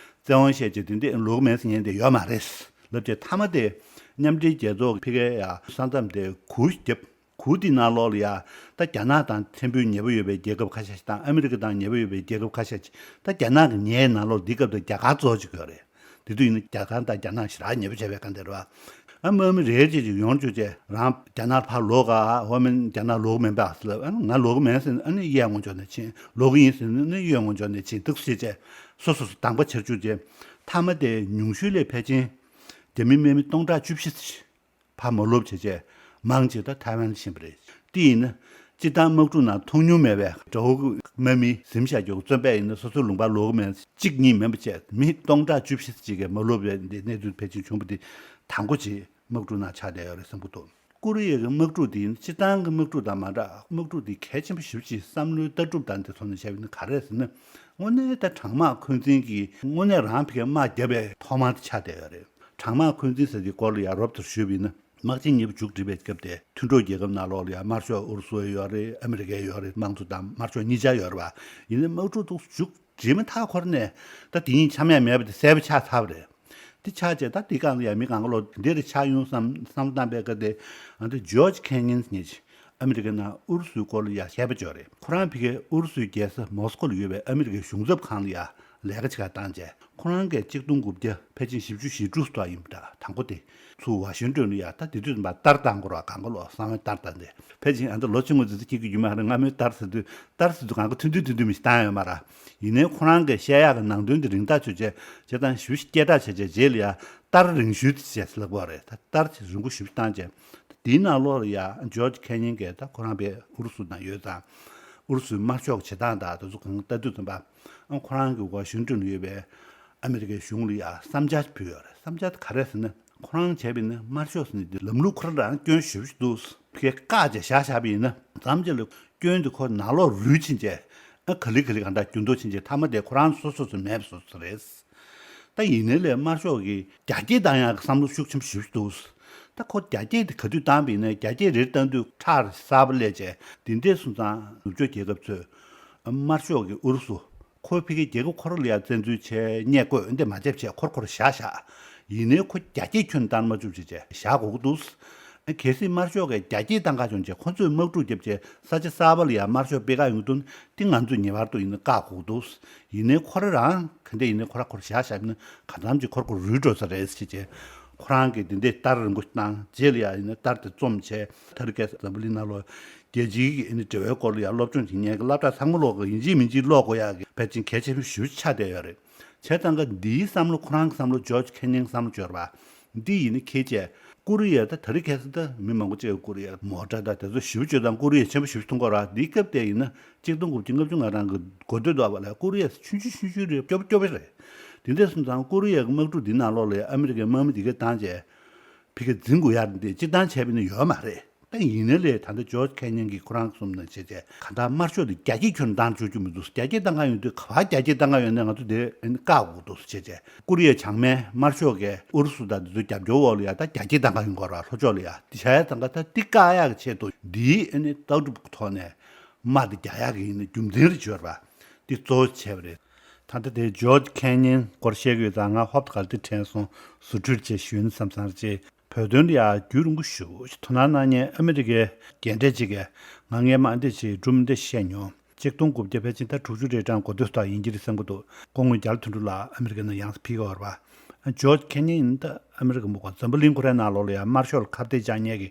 བཙན་དབང་བཤད་བྱས་དེ་འདྲས་ལོག་གི་མེད་ཟེར་མཁན་དེ་ཡོད་མ་རེད་ལབ་བྱས། མཐའ་མ་དེ་མཉམ་འབྲེལ་རྒྱལ་ཚོགས་ཀྱི་ཕ་གིའི་ཡ་ས་མཚམས་དེ་གུག་བརྒྱབ། གུག་དེའི་ནང་ལོགས་ལ་ཡ་ད་རྒྱ་ནག་དང་ཕྲན་བུ་ཉེ་པོ་ཡོད་པའི་རྒྱལ་ཁབ་ཁ་ཤས་ཤིག་དང་ཨ་མི་རི་ཀ་དང་ཉེ་པོ་ཡོད་པའི་རྒྱལ་ཁབ་ཁ་ཤས་ཤིག་ད་རྒྱ་ནག་གི་ཉེ་ནང་ལོགས་འདི་སྐབས་དུ་རྒྱ་གར་གཙོ་བོ་ཅིག་ཡོད་རེད། དེ་དུས་ཡིན་ན་རྒྱ་གར་དང་རྒྱ་ནག་ཞེ་དྲག་ཉེ་པོ་བྱས་པའི་སྒང་དེ་རེད་བ། ཨ་དམག་མི་རེ་རེ་ཅིག་ཡོང་བཅུག་བྱས་རང་རྒྱ་ནག་ཕར་ལོག་ག་འོ་མིན་རྒྱ་ནག་ལོག་མིན་པ་ཟེར་ལབ། ཨ་ང་ལོག་མིན་ཟེར་ན་ཨ་ནི་གཡས་ངོས་ཕྱོགས་ནས་ཕྱིན། ལོག་གི་ཡིན་ཟེར་ན་ཨ་ནི་གཡོན་ངོས་ཕྱོགས་ནས་ཕྱིན། འདུག་སེ་བྱས་སོ་སོ་སོ་དང་པོ་ཕྱིར་བཅུག་བྱས་མཐའ་མ་དེ་ཉུང་ཤོས་ལས་ཕལ་ཆེར་རྒྱ་མི་དམག་མི་སྟོང་ཕྲག་བཅུ་བཞི་ཙམ་ཞིག་ཕར་མར་ལོག་བྱས་བྱས་མང་ཆེ་ད་ཐའེ་ཝན་ལ་ཕྱིན་པ་རེད། དེ་ཡིན་ན་སྤྱིར་བཏང་དམག་འཁྲུག་ནང་མཐོང་མྱོང་མེད་པའི་དགྲ་བོ་གི་དམག་མི་ཟིན་བཞག་རྒྱུ་བཙོན་པས་ཡིན་ན་སོ་སོའི་ལུང་པར་ལོག་གི་མེད། གཅིག་གཉིས་མིན་པ་བྱས་མི་སྟོང་ཕྲག་བཅུ་བཞི་ཙམ་ཅིག་གིས་མ་ལོབས་པའི་འདི་གནས་ཚུལ་ཕལ་ཆེར་བྱུང་བ་འདི་དང་པོ་ཅིག་དམག་འཁྲུག་ནང་ཆགས་བསྡད་ཡོད་རེད་བསམ་གྱི་འདུག་ཀོ་རི་ཡའི་གི་དམག་འཁྲུག་འདི་སྤྱིར་བཏང་གི་དམག་འཁྲུག་དང་མ་འདྲ། དམག་འཁྲུག་འདི་གལ་ཆེན་པོ་ཞེ་པོ་ཅིག་བསམ་བློའི་ལྟ་གྲུབ་དང་འདི་ཚོ་ནས་བཤད་པ་ཡིན་ན་ག་རེ་རེད་ཟེར་ན། དངོས་གནས་ད་གྲང་དམག་འཁོན་འཛིན་གྱི་དངོས་གནས་རང་ཕ་གིར་དམག་བརྒྱབ་པའི་ཐོག་མ་དེ་ཆགས་བསྡད་ཡོད་རེད། གྲང་དམག་འཁོན་འཛིན་ཟེར་དེའི་སྐོར་ལ་ཡང་རོབ་ཙམ་ཞུས་པ་ཡིན་ན། དམག་ཆེན་གཉིས་པ་མཇུག་སྒྲིལ་བའི་སྐབས་དེ་མཐུན་གྲོགས་རྒྱལ་ཁབ་ནང་ལོགས་ལ་ཡང་དམར་ཤོག་ཨུ་རུ་སུ་ཡོད་རེད། ཨ་མི་རི་ཀ་ཡོད་རེད། དམངས་གཙོ་དང་དམར་ཤོག་གཉིས་ཆ་ཡོད་རེད་བ། ཡིན་ནའི་དམག་འཁྲུག་ཏུ་མཇུག་སྒྲིལ་མ་ཐག་ཁོ་ར་ནས་ད་དེ་གཉིས་འཆམ་ཡ་མེད་པ་དེ་གསལ་པོ་ཆགས་ཚར་བ་རེད། དེ་ཆགས་རྗེས་ད་དེ་སྒང་ལ་ཡང་མི་གང་ག་ལོ་འདི་རེད་ཆགས་ཡོང་བསམ་བསམ་བློ་བཏང་པའི་སྐབས་དེ་ཨ་ད་ཇོརྗ་ཁེ་ཉན་ཟེར་མཁན་ཅིག་ཨ་མི་རི་ཀའི་ནང་ཨུ་རུ་སུའི་སྐོར་ལ་ཡང་མཁས་པ་ཅིག་ཡོད་རེད། ཁོ་རང་ཕ་གིའི་ཨུ་རུ་སུའི་རྒྱལ་ས་མོ་སི་ཀོ་ལ་ཡོད་པའི་ཨ་མི་རི་ཀའི་གཞུང་ཚབ་ཁང་ལ་ཡང་ ལས་ཀ་བྱེད་གར་བཏང་བྱས། ཁོ་རང་གིས་གཅིག་སྟོང་དགུ་བརྒྱ་ཕལ་ཆེར་བཞི་བཅུ་ཞེ་དྲུག་ཙམ་ཡིན་པ་འདྲ། དང་པོ་དེ་ཚུར་ཝ་ཤིང་ཏོན་ལ་ཡ། ད་དེ་དུས་ཙམ་པ་ལྟར་བཏང་དགོས་ར། གང་ག་ལོ་གསང་བའི་ལྟར་བཏང་སྟེ། ཕལ་ཆེར་ཨ་ད་ལོ་ཆེན་མོ་ཙི་ཙི་ཁྱེད་ཀྱི་རྒྱུ་མ་རེད། སྔ་མོའི་ལྟར་ཟེར་དུས། ལྟར་ཟེར་དུས་གང་ག་ཐུང་ཐུང་ཐུང་ཐུང་མི་ཞིག་བཏང་ཡོད་མ་རེད། ཡིན་ནའི་ཁོ་རང་གིས་བཤད་ཡག་གི་ནང་དོན་དེ་རིང་ཐག་ཆོད་བྱས། བྱས་ཙང་ཞེ་པོ་ཞིག་སྐད་གྲགས་བྱས་བྱས། རྗེས་ལ་ཡ་ལྟར་རིང་ཤོས་དེ་བྱས་ལབ་དགོས་རེད། ད་ལྟར་དེ་རིང་པོ་ཞེ་པོ་བཏང་བྱས། དེའི་ནང་ལོགས་ལ་ཡ་ཇོརྗ་ཁེ་ཉན་གྱིས་ད་ཁོ་རང་དཔེ་ཨུ་རུ་སུ་ནང་ཡོད་ཙང་། ཨུ་རུ་སུའི་དམར་ཤོག་གི་བྱེད་སྟངས་དང་དེ་ཚོ་གང་ལྟ་དུས་ཙམ་པ། ཨ་ཁོ་རང་གི་ཝ་ཤིང་ཏོན་ཡོད་པའི་ཨ་མི་རི་ཀའི་གཞུང་ལ་ཡ་བསམ་འཆར་ཕུལ་ཡོད་རེད། བསམ་འཆར་དེ་ག་རེ་ཟེར་ན། ཁོ་རང་བྱས་པ་ཡིན་ན་དམར་ཤོག་ཟེར་ནི་དེ་ལམ་ལུགས་ཁོ་རང་རང་སྐྱོན་ཞེ་པོ་ཞིག་འདུག། ཕ་གིར་བཀག་བྱས་བཞག་བཞག་པ་ཡིན་ན། མཚམས་ཅིག་ལ་སྐྱོན་དེ་ཁོ་ནང་ལོགས་རུལ་ཕྱིན་བྱས། ཨ་ག་ལེ་ག་ལེ་གང་འདྲ་འགྱུར་ལྡོག་ཕྱིན་བྱས། མཐའ་མ་དེ་ཁོ་རང་སོ་སོ་སོ་མེད་པ་བཟོ་ས་རེད། ད་ཡིན་ནའི་ལས་དམར་ཤོག་གིས་རྒྱ་སྐྱེད་བཏང་ཡག་གི་བསམ་བློ་ཤུགས་ཆེན་པོ་ཞེ་པོ་ཞིག་འདུག། ད་ཁོ་རྒྱ་སྐྱེད་དེ་ག་དུས་བཏང་པ་ཡིན་ན། རྒྱ་སྐྱེད་རེ་རེ་བཏང་དུས་ཁྲག་གསར་པ་སླེབས་བྱས། དེ་འདྲ་སོང་ཙང་ནུབ་ཕྱོགས་རྒྱལ་ཁབ་ཚོས་དམར་ཤོག་གིས་ཨུ་རུ་སུ། ཁོ་ཕ་གིའི་རྒྱལ་ཁབ་ཁོ་རང་ལ་ཡ་བཙན་འཛུལ་བྱས། བརྙས་བཀོད་འདི་མ་བྱས་བྱས་ཁོར་ཁོར་བཞག་བཞག། ཡིན་ནའི་ཁོ་རྒྱ་སྐྱེད་ཁྱོན་བཏང་མ་བཅུག་བྱས་བྱས་བཞག་དགོས་ཀྱི་འདུག། གལ་སྲིད་དམར་ཤོག་གིས་རྒྱ་སྐྱེད་བཏང་ག་བྱུང་བྱས། ཁོ་ཚོས་དམག་འཁྲུག་བརྒྱབ་བྱས་ས་ཆ་གསར་པ་ལ་ཡ་དམར་ཤོག་སྤེལ་ག་ཡོང་དུས། འདི་ང་ཚོས་ངེས་པར་དུ་ཡིན་ན་བཀག་དགོས་ཀྱི་འདུག། ཡིན་ནའི་ཁོ་རང་རང་ག་འདྲ་ཡིན་ནའི་ཁོ་རང་ཁོར་བཞག་བཞག་ཡིན་ན། གང་འཚམ་ཅིག་ཁོར་ཁོར་རུལ་འགྲོ་ས་རེད་ཟེར་བྱས། ཁོ་རང་གིས་འདི་འདྲའི་ལྟར་རིང་པོ་བཏང་། རྗེས་ལ་ཡ་ཡིན་ན་ལྟར་དེ་རྩོམ་བྱས། ཐ་རི་ཀེ་སི་འཛམ་བུ་གླིང་ནང་ལོགས་རྒྱལ་སྤྱིའི་གི་ཨ་ནི་འབྲེལ་བའི་སྐོར་ལ་ཡ་སློབ་སྦྱོང་བྱེད་མཁན་གྱི་སློབ་གྲྭ་ཚང་མ་ལོག་གི་ཡིན་གཅིག་མིན་གཅིག་ཀློག་དགོས་ཡག་གི་ཕལ་ཆེར་གལ་ཆེན་པོ་ཞེ་པོ་ཆགས་བསྡད་ཡོད་རེད། བྱས་ཙང་ག་འདིའི་བསམ་བློ། ཁོ་རང་གི་བསམ་བློ། ཇོརྗ་ཁེ་ཉན་གྱི་བསམ་བློ་བརྗོད་པ། འདི་ཡིན་ན་ཁྱེད་ཀྱིས་ཀོ་རི་ཡ། ད་ཐ་རི་ཀེ་སི་ད་མི་མང་པོ་ཅིག་གིས་ཀོ་རི་ཡ་མོ་ཊ་ད་དེ་ཚོ་ཞེ་པོ་ཅིག་དང་། ཀོ་རི་ཡ་ཆེན་པོ་ཞེ་པོ་མཐོང་གི་རེད། འདིའི་སྐབས་དེ་ཡིན་ན་གཅིག་སྟོང་དགུ་བརྒྱ་ལྔ་བཅུ་ང་གྲངས་ཀྱི་འགོ་སྟོད་དུ་བ་ལ་ཀོ་རི་ཡ་ཆུང་ཆུང་ཆུང་ཆུང་རེད། སྐྱོ་པོ་སྐྱོ་པོ་རེད། དེ་འདྲ་སོང་ཙང་ཀོ་རི་ཡ་གི་དམག་འཁྲུག་འདི་ནང་ལོགས་ལ་ཡ་ཨ་མི་རི་ཀའི་དམག་མི་དེ་གས་བཏང་བྱས། ཕ་གིར་འཛིང་དགོས་ཡག་འདི་སྤྱིར་བཏང་བྱས་པ་ཡིན་ན་ཡོད་མ་རེད། ད་ཡིན་ནའི་ལས་ད་ལྟ་ཇོརྗ་ཁེ་ཉན་གྱིས་ཁོ་རང་གསུངས་ནང་བྱས་བྱས། གང་ལྟར་དམར་ཤོག་དེ་རྒྱ་སྐྱེད་ཁྱོན་བཏང་བཅུག་རྒྱུ་མི་འདུག། རྒྱ་སྐྱེད་བཏང་ག་ཡོང་དུས། ག་པར་རྒྱ་སྐྱེད་བཏང་ག་ཡོང་ནའི་ང་ཚོ་དེ་ཨ་ནི་བཀག་དགོས་འདུག་བྱས་བྱས། ཀོ་རི་ཡ་བྱང་མའི་དམར་ཤོག་གིས་ཨུ་རུ་སུ་དང་དེ་ཚོའི་རྒྱབ་སྐྱོར་འོག་ལ་ཡ་ད་རྒྱ་སྐྱེད་བཏང་ག་ཡོང་གི་རེད། ལྷོ་ཕྱོགས་ལ་ཡ། དེ་བྱས་ཙང་ག་ད་འདི་བཀག་ཡག་གི་ཆེད་དུ་འདིའི་ཨ་ནི་ལྟ་གྲུབ་ཀྱི་ཐོག་ནས་དམག་དེ་རྒྱག་ཡག་གི་ཨ་ནི་རྒྱུ་མཚན་རེད་བརྗོད་པ། འདི་གཙོ་བོ་བྱས་པ་རེད། ད་ལྟ་དེ་ཇོརྗ་ཁེ་ཉན་སྐོར་བཤད་ཀྱི་ཡོད་ཙང་། ང་ཧོབ་ཏེ་ག་ལ་དེ་དྲན་སོང་། ཟུར་འཕྲུལ་བྱས་ཞུས་ན་བསམ་བསམ་ཅིག། བོད་དོན་ལ་ཡ་རྒྱུན་རིང་པོ་ཞེ་པོ་ཞིག་དོ་སྣང་གནང་མཁན་ཨ་མི་རི་ཀའི་རྒན་གྲས་ཅིག་གིས་ང་སྔས་མ་འདི་ཞིག་སྒྲུང་འདི་བཤད་མྱོང་། གཅིག་སྟོང་དགུ་བརྒྱ་ཕལ་ཆེར་ད་དྲུག་ཅུ་རེ་གྲངས་འགོ་སྟོད་དུ་ཡིན་གྱི་རེད་བསམ་གྱི་འདུག། སྐུ་ངོ་རྒྱ་ལོ་དོན་གྲུབ་ལགས་ཨ་མི་རི་ཀའི་ནང་ཡང་སེ་ཕེབས་ཀྱི་ཡོད་རེད་པ། ཇོརྗ་ཁེ་ཉན་ཡིན་ད་ཨ་མི་རི་ཀ་མོ་ག་འཛམ་བུ་གླིང་ཁོ་རའི་ནང་ལོགས་ལ་ཡ་དམར་ཤོག་ལ་ཁ་གཏད་བཅག་མཁན་གྱི་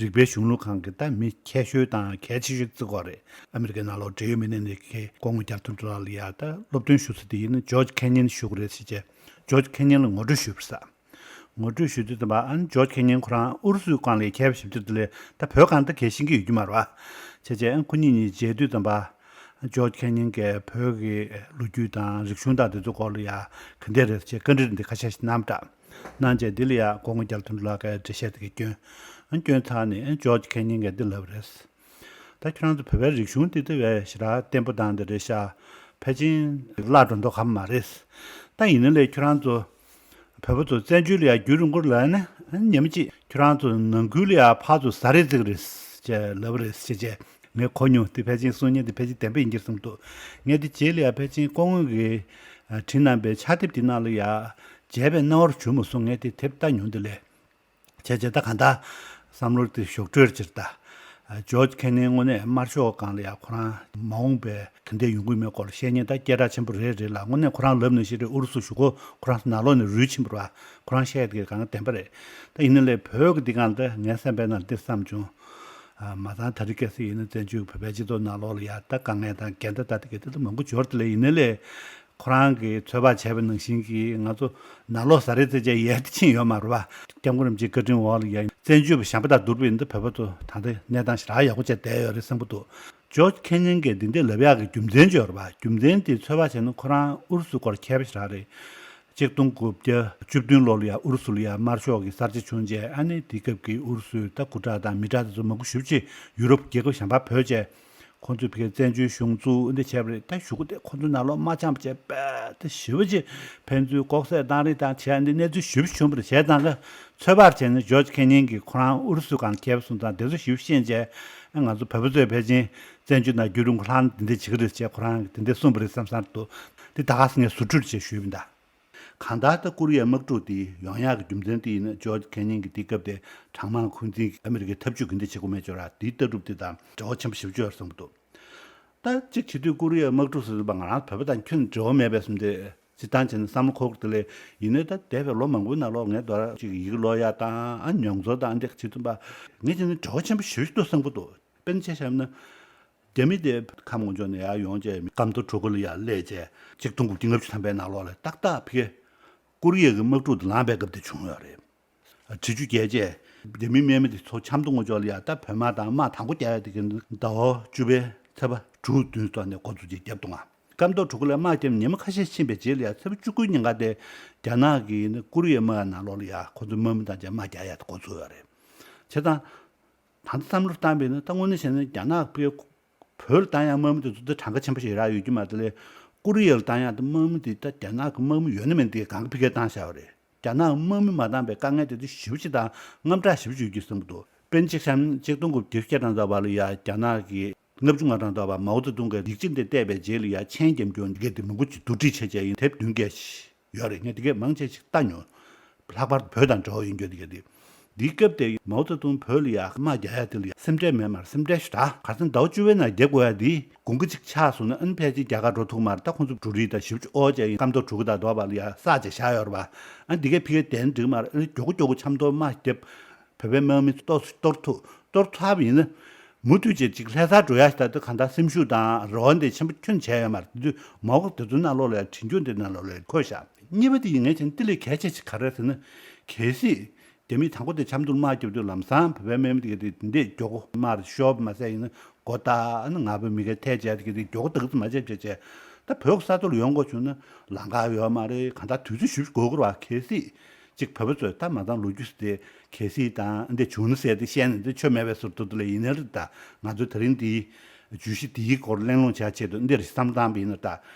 རིག་པའི་གཞུང་ལུགས་ཁང་གི་ད་མི་ཁྱད་ཤོས་དང་གལ་ཆེ་ཤོས་བརྩི་གི་ཡོད་རེད། ཨ་མི་རི་ཀའི་ནང་ལོགས་འབྲེལ་ཡོད་མི་སྣ་ནས་ཁེ་སྐུ་ངོ་རྒྱ་ལོ་དོན་གྲུབ་ལགས་ལ་ཡ་ད་སློབ་སྟོན་ཞུ་ས་དེ་ཡིན་ན་ཇོརྗ་ཁེ་ཉན་ཞུ་གི་རེད་ཟེར་བྱས། ཇོརྗ་ཁེ་ཉན་ལ་ངོ་སྤྲོད་ཞུས་པ་རེད་ས། ངོ་སྤྲོད་ཞུ་དུས་ཙམ་པ། ཨ་ནི་ཇོརྗ་ཁེ་ཉན་ཁོ་རང་ཨུ་རུ་སུའི་སྒང་ལ་མཁས་པ་ཞེ་པོ་ཅིག་འདུག་ལས། ད་བོད་སྒང་ད་གལ་ཤེས་ཀྱི་ཡོད་རྒྱུ་མ་རེད་པ། བྱས་བྱས་ཨ་ནི་ཁོ་གཉིས་གཉིས་མཇལ་དུས་ཙམ་པ། ཇོརྗ་ཁེ་ཉན་གྱིས་བོད་ཀྱི་ལོ་རྒྱུས་དང་རིག་གཞུང་དང་དེ་ཚོའི་སྐོར་ལ་ཡ་ག་འདྲ་རེད་ཅེས་བཀའ་འདྲི་འདི་ཁ་ཤས་ཤིག་གནང་པ་འདྲ། གནང་བྱས་འདི་ལ་ཡ་སྐུ་ངོ་རྒྱ་ལོ་དོན་གྲུབ་ལགས་ཀྱིས་འགྲེལ་བཤད་དེ་ག་བསྐྱོན། ཨ་ནི་བསྐྱོན་ཚར་ནས་ཨ་ནི་ཇོརྗ་ཁེ་ཉན་གྱིས་འདི་ལབ་པ་རེད། ད་ཁྱོད་རང་ཚོ་བོད་པའི་རིག་གཞུང་དེ་དེ་བས་ཞེ་དྲག་བརྟན་པོ་དང་དེ་རེད་ཤག། ཕལ་ཆེར་བརླག་འགྲོ་མདོག་ཁ་པོ་མ་རེད། ད་ཡིན་ན་ལས་ཁྱོད་རང་ཚོ་བོད་པ་ཚོ་བཙན་བྱོལ་ལ་ཡ་རྒྱུན་རིང་པོར་ལ་ཡ་ནི་ཉི་མ་གཅིག་ཁྱོད་རང་ཚོ་ནང་ཁུལ་ལ་ཡ་ཕར་ཚུར་ཟ་རེས་རྩེ་གི་རེད་ཅེས་ལབ་པ་རེད་ཟེར་བྱས། ངས་གོ་མྱོང་། དེ་ཕལ་ཆེར་གསུང་མཁན་དེ་ཕལ་ཆེར་བདེན་པ་ཡིན་གྱི་རེད་བསམ་འདུག། ངས་དེ་རྗེས་ལ་ཡ་ཕལ་ཆེར་སྐུ་ངོ་གིས་བྲིས་གནང་པའི་ཕྱག་དེབ་དེ་ནང་ལ་ཡ་མཇལ་བའི་སྣང་བ་བྱུང་མ་སོང་། ངས་དེ་དེབ་ལྟ་མྱོང་དེ་ལས། བྱས་བྱས་ད་གང་ལྟར་བསམ་བློ་དེ་ཞོག་འཕྲོས་ཅིག་ལྟ། ཇོརྗ་ཁེ་ཉན་དངོས་གནས་དམར་ཤོག་སྒང་ལ་ཡ་ཁོ་རང་མ་འོངས་པའི་ག་འདྲ་ཡོང་གི་མེད་སྐོར་ལ་བཤད་མཁན་ད་སྐད་གྲགས་ཆེན་པོ་རེད་རེད་ལ། དངོས་གནས་ཁོ་རང་ལབ་ནང་བཞིན་རེད། ཨུ་རུ་སུ་གཞུག་གུ་ཁོ་རང་ནང་ལོགས་ནས་རུལ་ཕྱིན་པ་རེད་པ། ཁོ་རང་བཤད་དེ་གང་ག་བདེན་པ་རེད། ད་ཡིན་ན་ལས་བོད་ཀྱི་འདི་སྒང་ལ་ད་ངའི་བསམ་པའི་ནང་འདི་བསམ་བྱུང་། ཨ་མ་ཚང་ད་རེས་གལ་སྲིད་ཡིན་ན་བཙན་བྱོལ་བོད་པའི་སྤྱི་ཚོགས་ནང་ལོགས་ལ་ཡ་ད་དཀའ་ངལ་དང་འགལ་ཟླ་ད་དེ་ག་དེ་ད་མང་པོ་འབྱོར་དེ་ལས། ཡིན་ན་ལས་ཁོ་རང་གིས་ཚོད་དཔག་བྱས་པ་ནང་བཞིན་གྱི་ང་ཚོ་ནང་ལོགས་ཟ་རེས་རྩེ་བྱས་ཡལ་ཏེ་ཕྱིན་ཡོད་མ་རེད་པ། སྐྱབས་མགོན་རིན་པོ་ཆེའི་བཀའ་དྲིན་འོག་ལ་ཡ་བཙན་བྱོལ་བ་གཞན་པ་དང་བསྡུར་བ་ཡིན་ན་ད་བོད་པ་ཚོ་ད་ལྟ་གནས་སྟངས་ཞེ་དྲག་ཡག་པོ་བྱས་བསྡད་ཡོད་རེད་བསམ་གྱི་འདུག། ཇོརྗ་ཁེ་ཉན་གྱིས་འདི་འདྲ་ལབ་ཡག་གི་རྒྱུ་མཚན་ཅིག་ཡོད་རེད་པ། རྒྱུ་མཚན་དེ་ཚོད་དཔག་བྱས་ན་ཁོ་རང་ཨུ་རུ་སུའི་སྐོར་མཁས་པ་ཞེ་དྲག་རེད། གཅིག་སྟོང་དགུ་བརྒྱ་བཅུ་བདུན་ལོ་ལ་ཡ་ཨུ་རུ་སུ་ལ་ཡ་དམར་ཤོག་གི་གསར་བརྗེ་བྱུང་རྗེས། ཨ་ནི་དེ་སྐབས་ཀྱི་ཨུ་རུ་སུའི་ད་སྐུ་དྲག་དང་མི་དྲག་དེ་ཚོ་མང་པོ་ཞེ་པོ་ཅིག་ཡུ་རོབ་རྒྱལ་ཁབ་གཞན་པར་བྲོས་བྱས། ཁོང་ཚོས་ཕ་གིར་བཙན་བྱོལ་གཞུང་བཙུགས་འདི་བྱས་པ་རེད། ད་གཞུག་གུ་དེ་ཁོང་ཚོའི་ནང་ལོགས་མ་འཆམ་བྱས་པས་ད་ཞེ་པོ་ཅིག་ཕན་ཚུན་ལྐོག་ཟ་བཏང་རེས་དང་བྱས། འདི་གནས་ཚུལ་ཞེ་པོ་བྱུང་བ་རེད། བྱས་ཙང་ག་ཚོད་དཔག་བྱས་ན་ཇོརྗ་ཁེ་ཉན་གྱིས་ཁོ་རང་ཨུ་རུ་སུའི་སྒང་མཁས་པ་སོང་ཙང་དེ་ཚོ་ཞེ་པོ་ཤེས་བྱས། ང་ཚོ་བོད་པ་ཚོས་ཕལ་ཆེར་བཙན་བྱོལ་ནང་རྒྱུན་རིང་པོ་ལྷག་ན་འདི་འདྲ་བྱེད་ཀྱི་རེད་ཅེས་ཁོ་རང་གིས་དེ་འདྲ་གསུངས་པ་རེད་བསམ་བསམ་འདུག། འདི་ད་ག་སེ་ངས་ཟུར་འཕྲུལ་བྱས་ཞུས་པ་ཡིན་ད། གང་ལྟར་ད་ཀོ་རི་ཡའི་དམག་འཁྲུག་འདི་ཡོང་ཡག་གི་རྒྱུ་མཚན་དེ་ཡིན་ན། ཇོརྗ་ཁེ་ཉན་གྱིས་དེའི་སྐབས་དེ་གྲང་དམག་འཁོན་འཛིན་གྱི་ཨ་མི་རི་ཀའི་འཐབ་ཇུས་ག་འདྲ་བྱེད་དགོས་མེད་ཅོག་ར། དེའི་ལྟ་གྲུབ་དེ་དང་འབྲེལ་བ་ཆེན་པོ་ཞེ་པོ་ཅིག་ཡོད་རེད་བསམ་གྱི་འདུག། ད་གཅིག་བྱེད་དུས་ཀོ་རི་ཡའི་དམག་འཁྲུག་ཟེར་དུས་ང་རང་བོད་པ་དང་ཁྱོན་འབྲེལ་བ་མེད་པས་སམ་དེ་སྤྱིར་བཏང་བྱས་ན་བསམ་བློ་འཁོར་གི་དེ་ལས། ཡིན་ནའི་ད་འདས་པའི་ལོ་མང་པོའི་ནང་ལོགས་ངས་དོ་ར་གཅིག་ཡི་གེ་ཀློག་ཡ་དང་ཨ་མྱོང་ཚོར་དང་ཨ་འདི་བྱེད་ཐུབ་པ་ངས་བྱས་ན་འབྲེལ་བ་ཆེན་པོ་ཞེ་པོ་ཅིག་འདུག་བསམ་གི་འདུག་དཔེར་ན་ཆ་བཞག་ན། རྒྱ་མི་དེ་ཁམས་ངོ་ཅོག་ནས་ཡར་ཡོང་བྱས་སྐམ་ཐོ་གྲུ་གུ་ལ་ཡར་སླེབས་བྱས་གཅིག་སྟོང་དགུ་བརྒྱ་ལྔ་བཅུ་ཐམ་པའི་ནང་ལོགས་ལ་ཏག་ཏག་ཕ་གི་ཀོ་རི་ཡ་གི་དམག་འཁྲུག་དེ་ལངས་པའི་སྐབས་དེ་བྱུང་ཡོད་རེད། གྲི་ཆུ་རྒྱས་བྱས་རྒྱ་མི་དམག་མི་དེ་ཚོ་ཆབ་མདོ་ངོ་ཅོག་ལ་ཡར་ད་བོད་དམག་དང་དམག་དང་པོ་རྒྱག་ཡ་དེ་གི་ཟླ་བ་བཅུ་པའི་ཚེས་པ་དྲུག་བདུན་སོགས་ནས་འགོ་བཙུགས་བྱས་བརྒྱབ་འདུག་ང་། སྐམ་ཐོ་གྲུ་གུ་ལ་དམག་བརྒྱབ་ཉི་མ་ཁ་ཤས་ཕྱིན་པའི་རྗེས་ལ་ཡར་ཚེས་པ་བཅུ་དགུའི་ཉིན་ཀ་དེ་རྒྱ་ནག་གིས་ནི་ཀོ་རི་ཡའི་དམག་ནང་ལོགས་ལ་ཡར་ཁོ་ཚོའི་དམག་མི་དང་བཅས་དམག་རྒྱག་ཡ་དེ་འགོ་ཚུགས་ཡོད་རེད། བྱས་ཙང་། ད་ལྟ་བསམ་བློ་བཏང་བས་ན་ད་དངོས་གནས་བྱས་ན་རྒྱ་ནག་པས་བོད་ལ་བཏང་ཡག་དམག་མི་དེ་ཚོ་ད་གྲངས་ཀ་ཆེན་པོ་ཞིག་རག་ཡོད་ཀྱི་མ་རེད་དེ་ལས། ཀོ་རི་ཡ་ལ་བཏང་ཡག་དེ་དམག་མི་དེ་ད་རྒྱ་ནག་གི་དམག་མི་ཡོད་ན་མེད་ན་དེ་གང་ག་ཕ་གིར་བཏང་བཞག་པ་རེད། རྒྱ་ནག་དམག་མི་མ་བཏང་བའི་དཀའ་ངལ་དེ་ཚོ་ཞེ་པོ་ཅིག་དང་དངངས་སྐྲག་ཞེ་པོ་ཅིག་ཡོད་ཀྱི་བསམ་གྱི་འདུག་དཔེར་ན་གཅིག་བཞག་ན་གཅིག་སྟོང་དགུ་བརྒྱ་བརྒྱད་ཅུ་གྱ་གྲངས་ཙམ་པ་ལ་ཡ་རྒྱ་ནག་གི་ལྔ་བཅུ་ང་གྲངས་ཙམ་པ་མའོ་ཙེ་ཏུང་གི་ཡིག་ཆ་འདི་བལྟས་པའི་རྗེས་ལ་ཡ་མཆན་རྒྱབ་རྒྱུ་འདི་གས་དེ་མང་པོ་ཅིག་བསྡུ་སྒྲིག་བྱས་བྱས་ཡིན་དེབ་བདུན་བརྒྱད་ཞིག་ཡོད་རེད། ངས་འདི་གས་མང་ཆེ་ཞིག་ལྟ་མྱོང་། ལྷག་པར་དུ་བོད་དང་འབྲེལ་བ་ཡོད་འགྱོ་འདི་གས་དེ། འདིའི་སྐབས་དེ་མའོ་ཙེ་ཏུང་བོད་ལ་ཡ་དམག་རྒྱག་ཡ་དེ་ལ་ཡ་སེམས་ཁྲལ་མེད་མ་རེད། སེམས་ཁྲལ་ཞེ་དྲག་ག་རེ་ཟེར་ན་ཟླ་བ་བཅུ་པའི་ནང་རྒྱག་དགོས་ཡ་འདི་དགུན་ཁ་ཅིག་ཆགས་སོང་ན་ཨ་ནི་ཕལ་ཆེར་རྒྱ་གར་འགྲོ་ཐུབ་མ་རེད། ད་ཁོང་ཚོ་འབྲུ་རིགས་དང་ཞེ་པོ་ཅིག་དབོར་བྱས་ཡིན། སྐམ་ཐོ་གྲུ་གུ་དང་དོ་བ་ལ་ཡ་བསགས་བྱས་བཞག་ཡོད་རེད་པ། ཨ་ནི་འདི་གས་ཕ་གིར་བསྡད་ན་འགྲིག་མ་རེད། ཨ་ནི་མགྱོགས་པོ་མགྱོགས་པོ་ཆབ་མདོ་དམག་རྒྱབ། བོད་པའི་དམག་མི་ཏོག་ཙམ་གཏོར་ཐུབ། གཏོར་ཐུབ་པ་ཡིན་ན། མུ་མཐུད་བྱས་ཅིག་ལྷ་སར་འགྲོ་ཡ་ཞིག་ད་ལྟ་གང་ལྟར་སེམས་ཤུགས་དང་རེ་བ་འདི་ཆེན་པོ་ཁྱོན་བྱས་ཡོད་མ་རེད། དེ་དུས་མའོ་གིས་དེ་ཚོའི་ནང་ལོགས་ལ་ཡ་དྲན་རྒྱུ་འདི་ནང་ལོགས་ལ་འཁོད་བཞག་གཉིས་པ་དེ་ཡིན་ངས་བྱས་ན་དེ་ལས་གལ་ཆེ་ཞིག་ག་རེ་རེད་ཟེར་ན། གལ་སྲིད་རྒྱ་མིས་དང་པོ་དེ་ཆབ་མདོར་དམག་རྒྱབ་དུས་ལམ་སང་བོད་པའི་དམག་མི་དེ་ག་དེ་འདི་མགྱོགས་པོ་དམག་རེ་ཤོར་བ་མ་ཟད་ཡིན་ན་མགོ་བཏགས་ཨ་ནི་ང་ཕོད་མི་སྒེར་ཐལ་བྱས་དེ་ག་དེ་མགྱོགས་པོ་ཏག་ཏག་མ་བྱས་བྱས་བྱས་ད་བོད་ས་ཐོག་ལ་ཡོང་དགོས་བྱུང་ན་ལམ་ཁ་ཡོད་མ་རེད། གང་ལྟར་དུས་ཚོད་ཞེ་པོ་ཅིག་འགོར་གི་རེད་པ། གལ་སྲིད་ཅིག་བོད་པ་ཚོས་ད་མ་ཚང་ལོ་རྒྱུས་དེ་གལ་སྲིད་དང་འདི་བྱུང་ན་ཟེར་དེ་བཤད་ན་འདི་ཆོ་མེད་པའི་བཟོ་འདུག་དེ་ལས་ཡིན་ན་རེད། ད་ང་ཚོས་ད་རིང་འདིའི་བརྗོད་གཞི་འདིའི་སྐོར་གླེང་སློང་བྱ་ཆེད་དུ་འདིར་བསམ་བློ་བཏང་བ་ཡིན་ན། ད་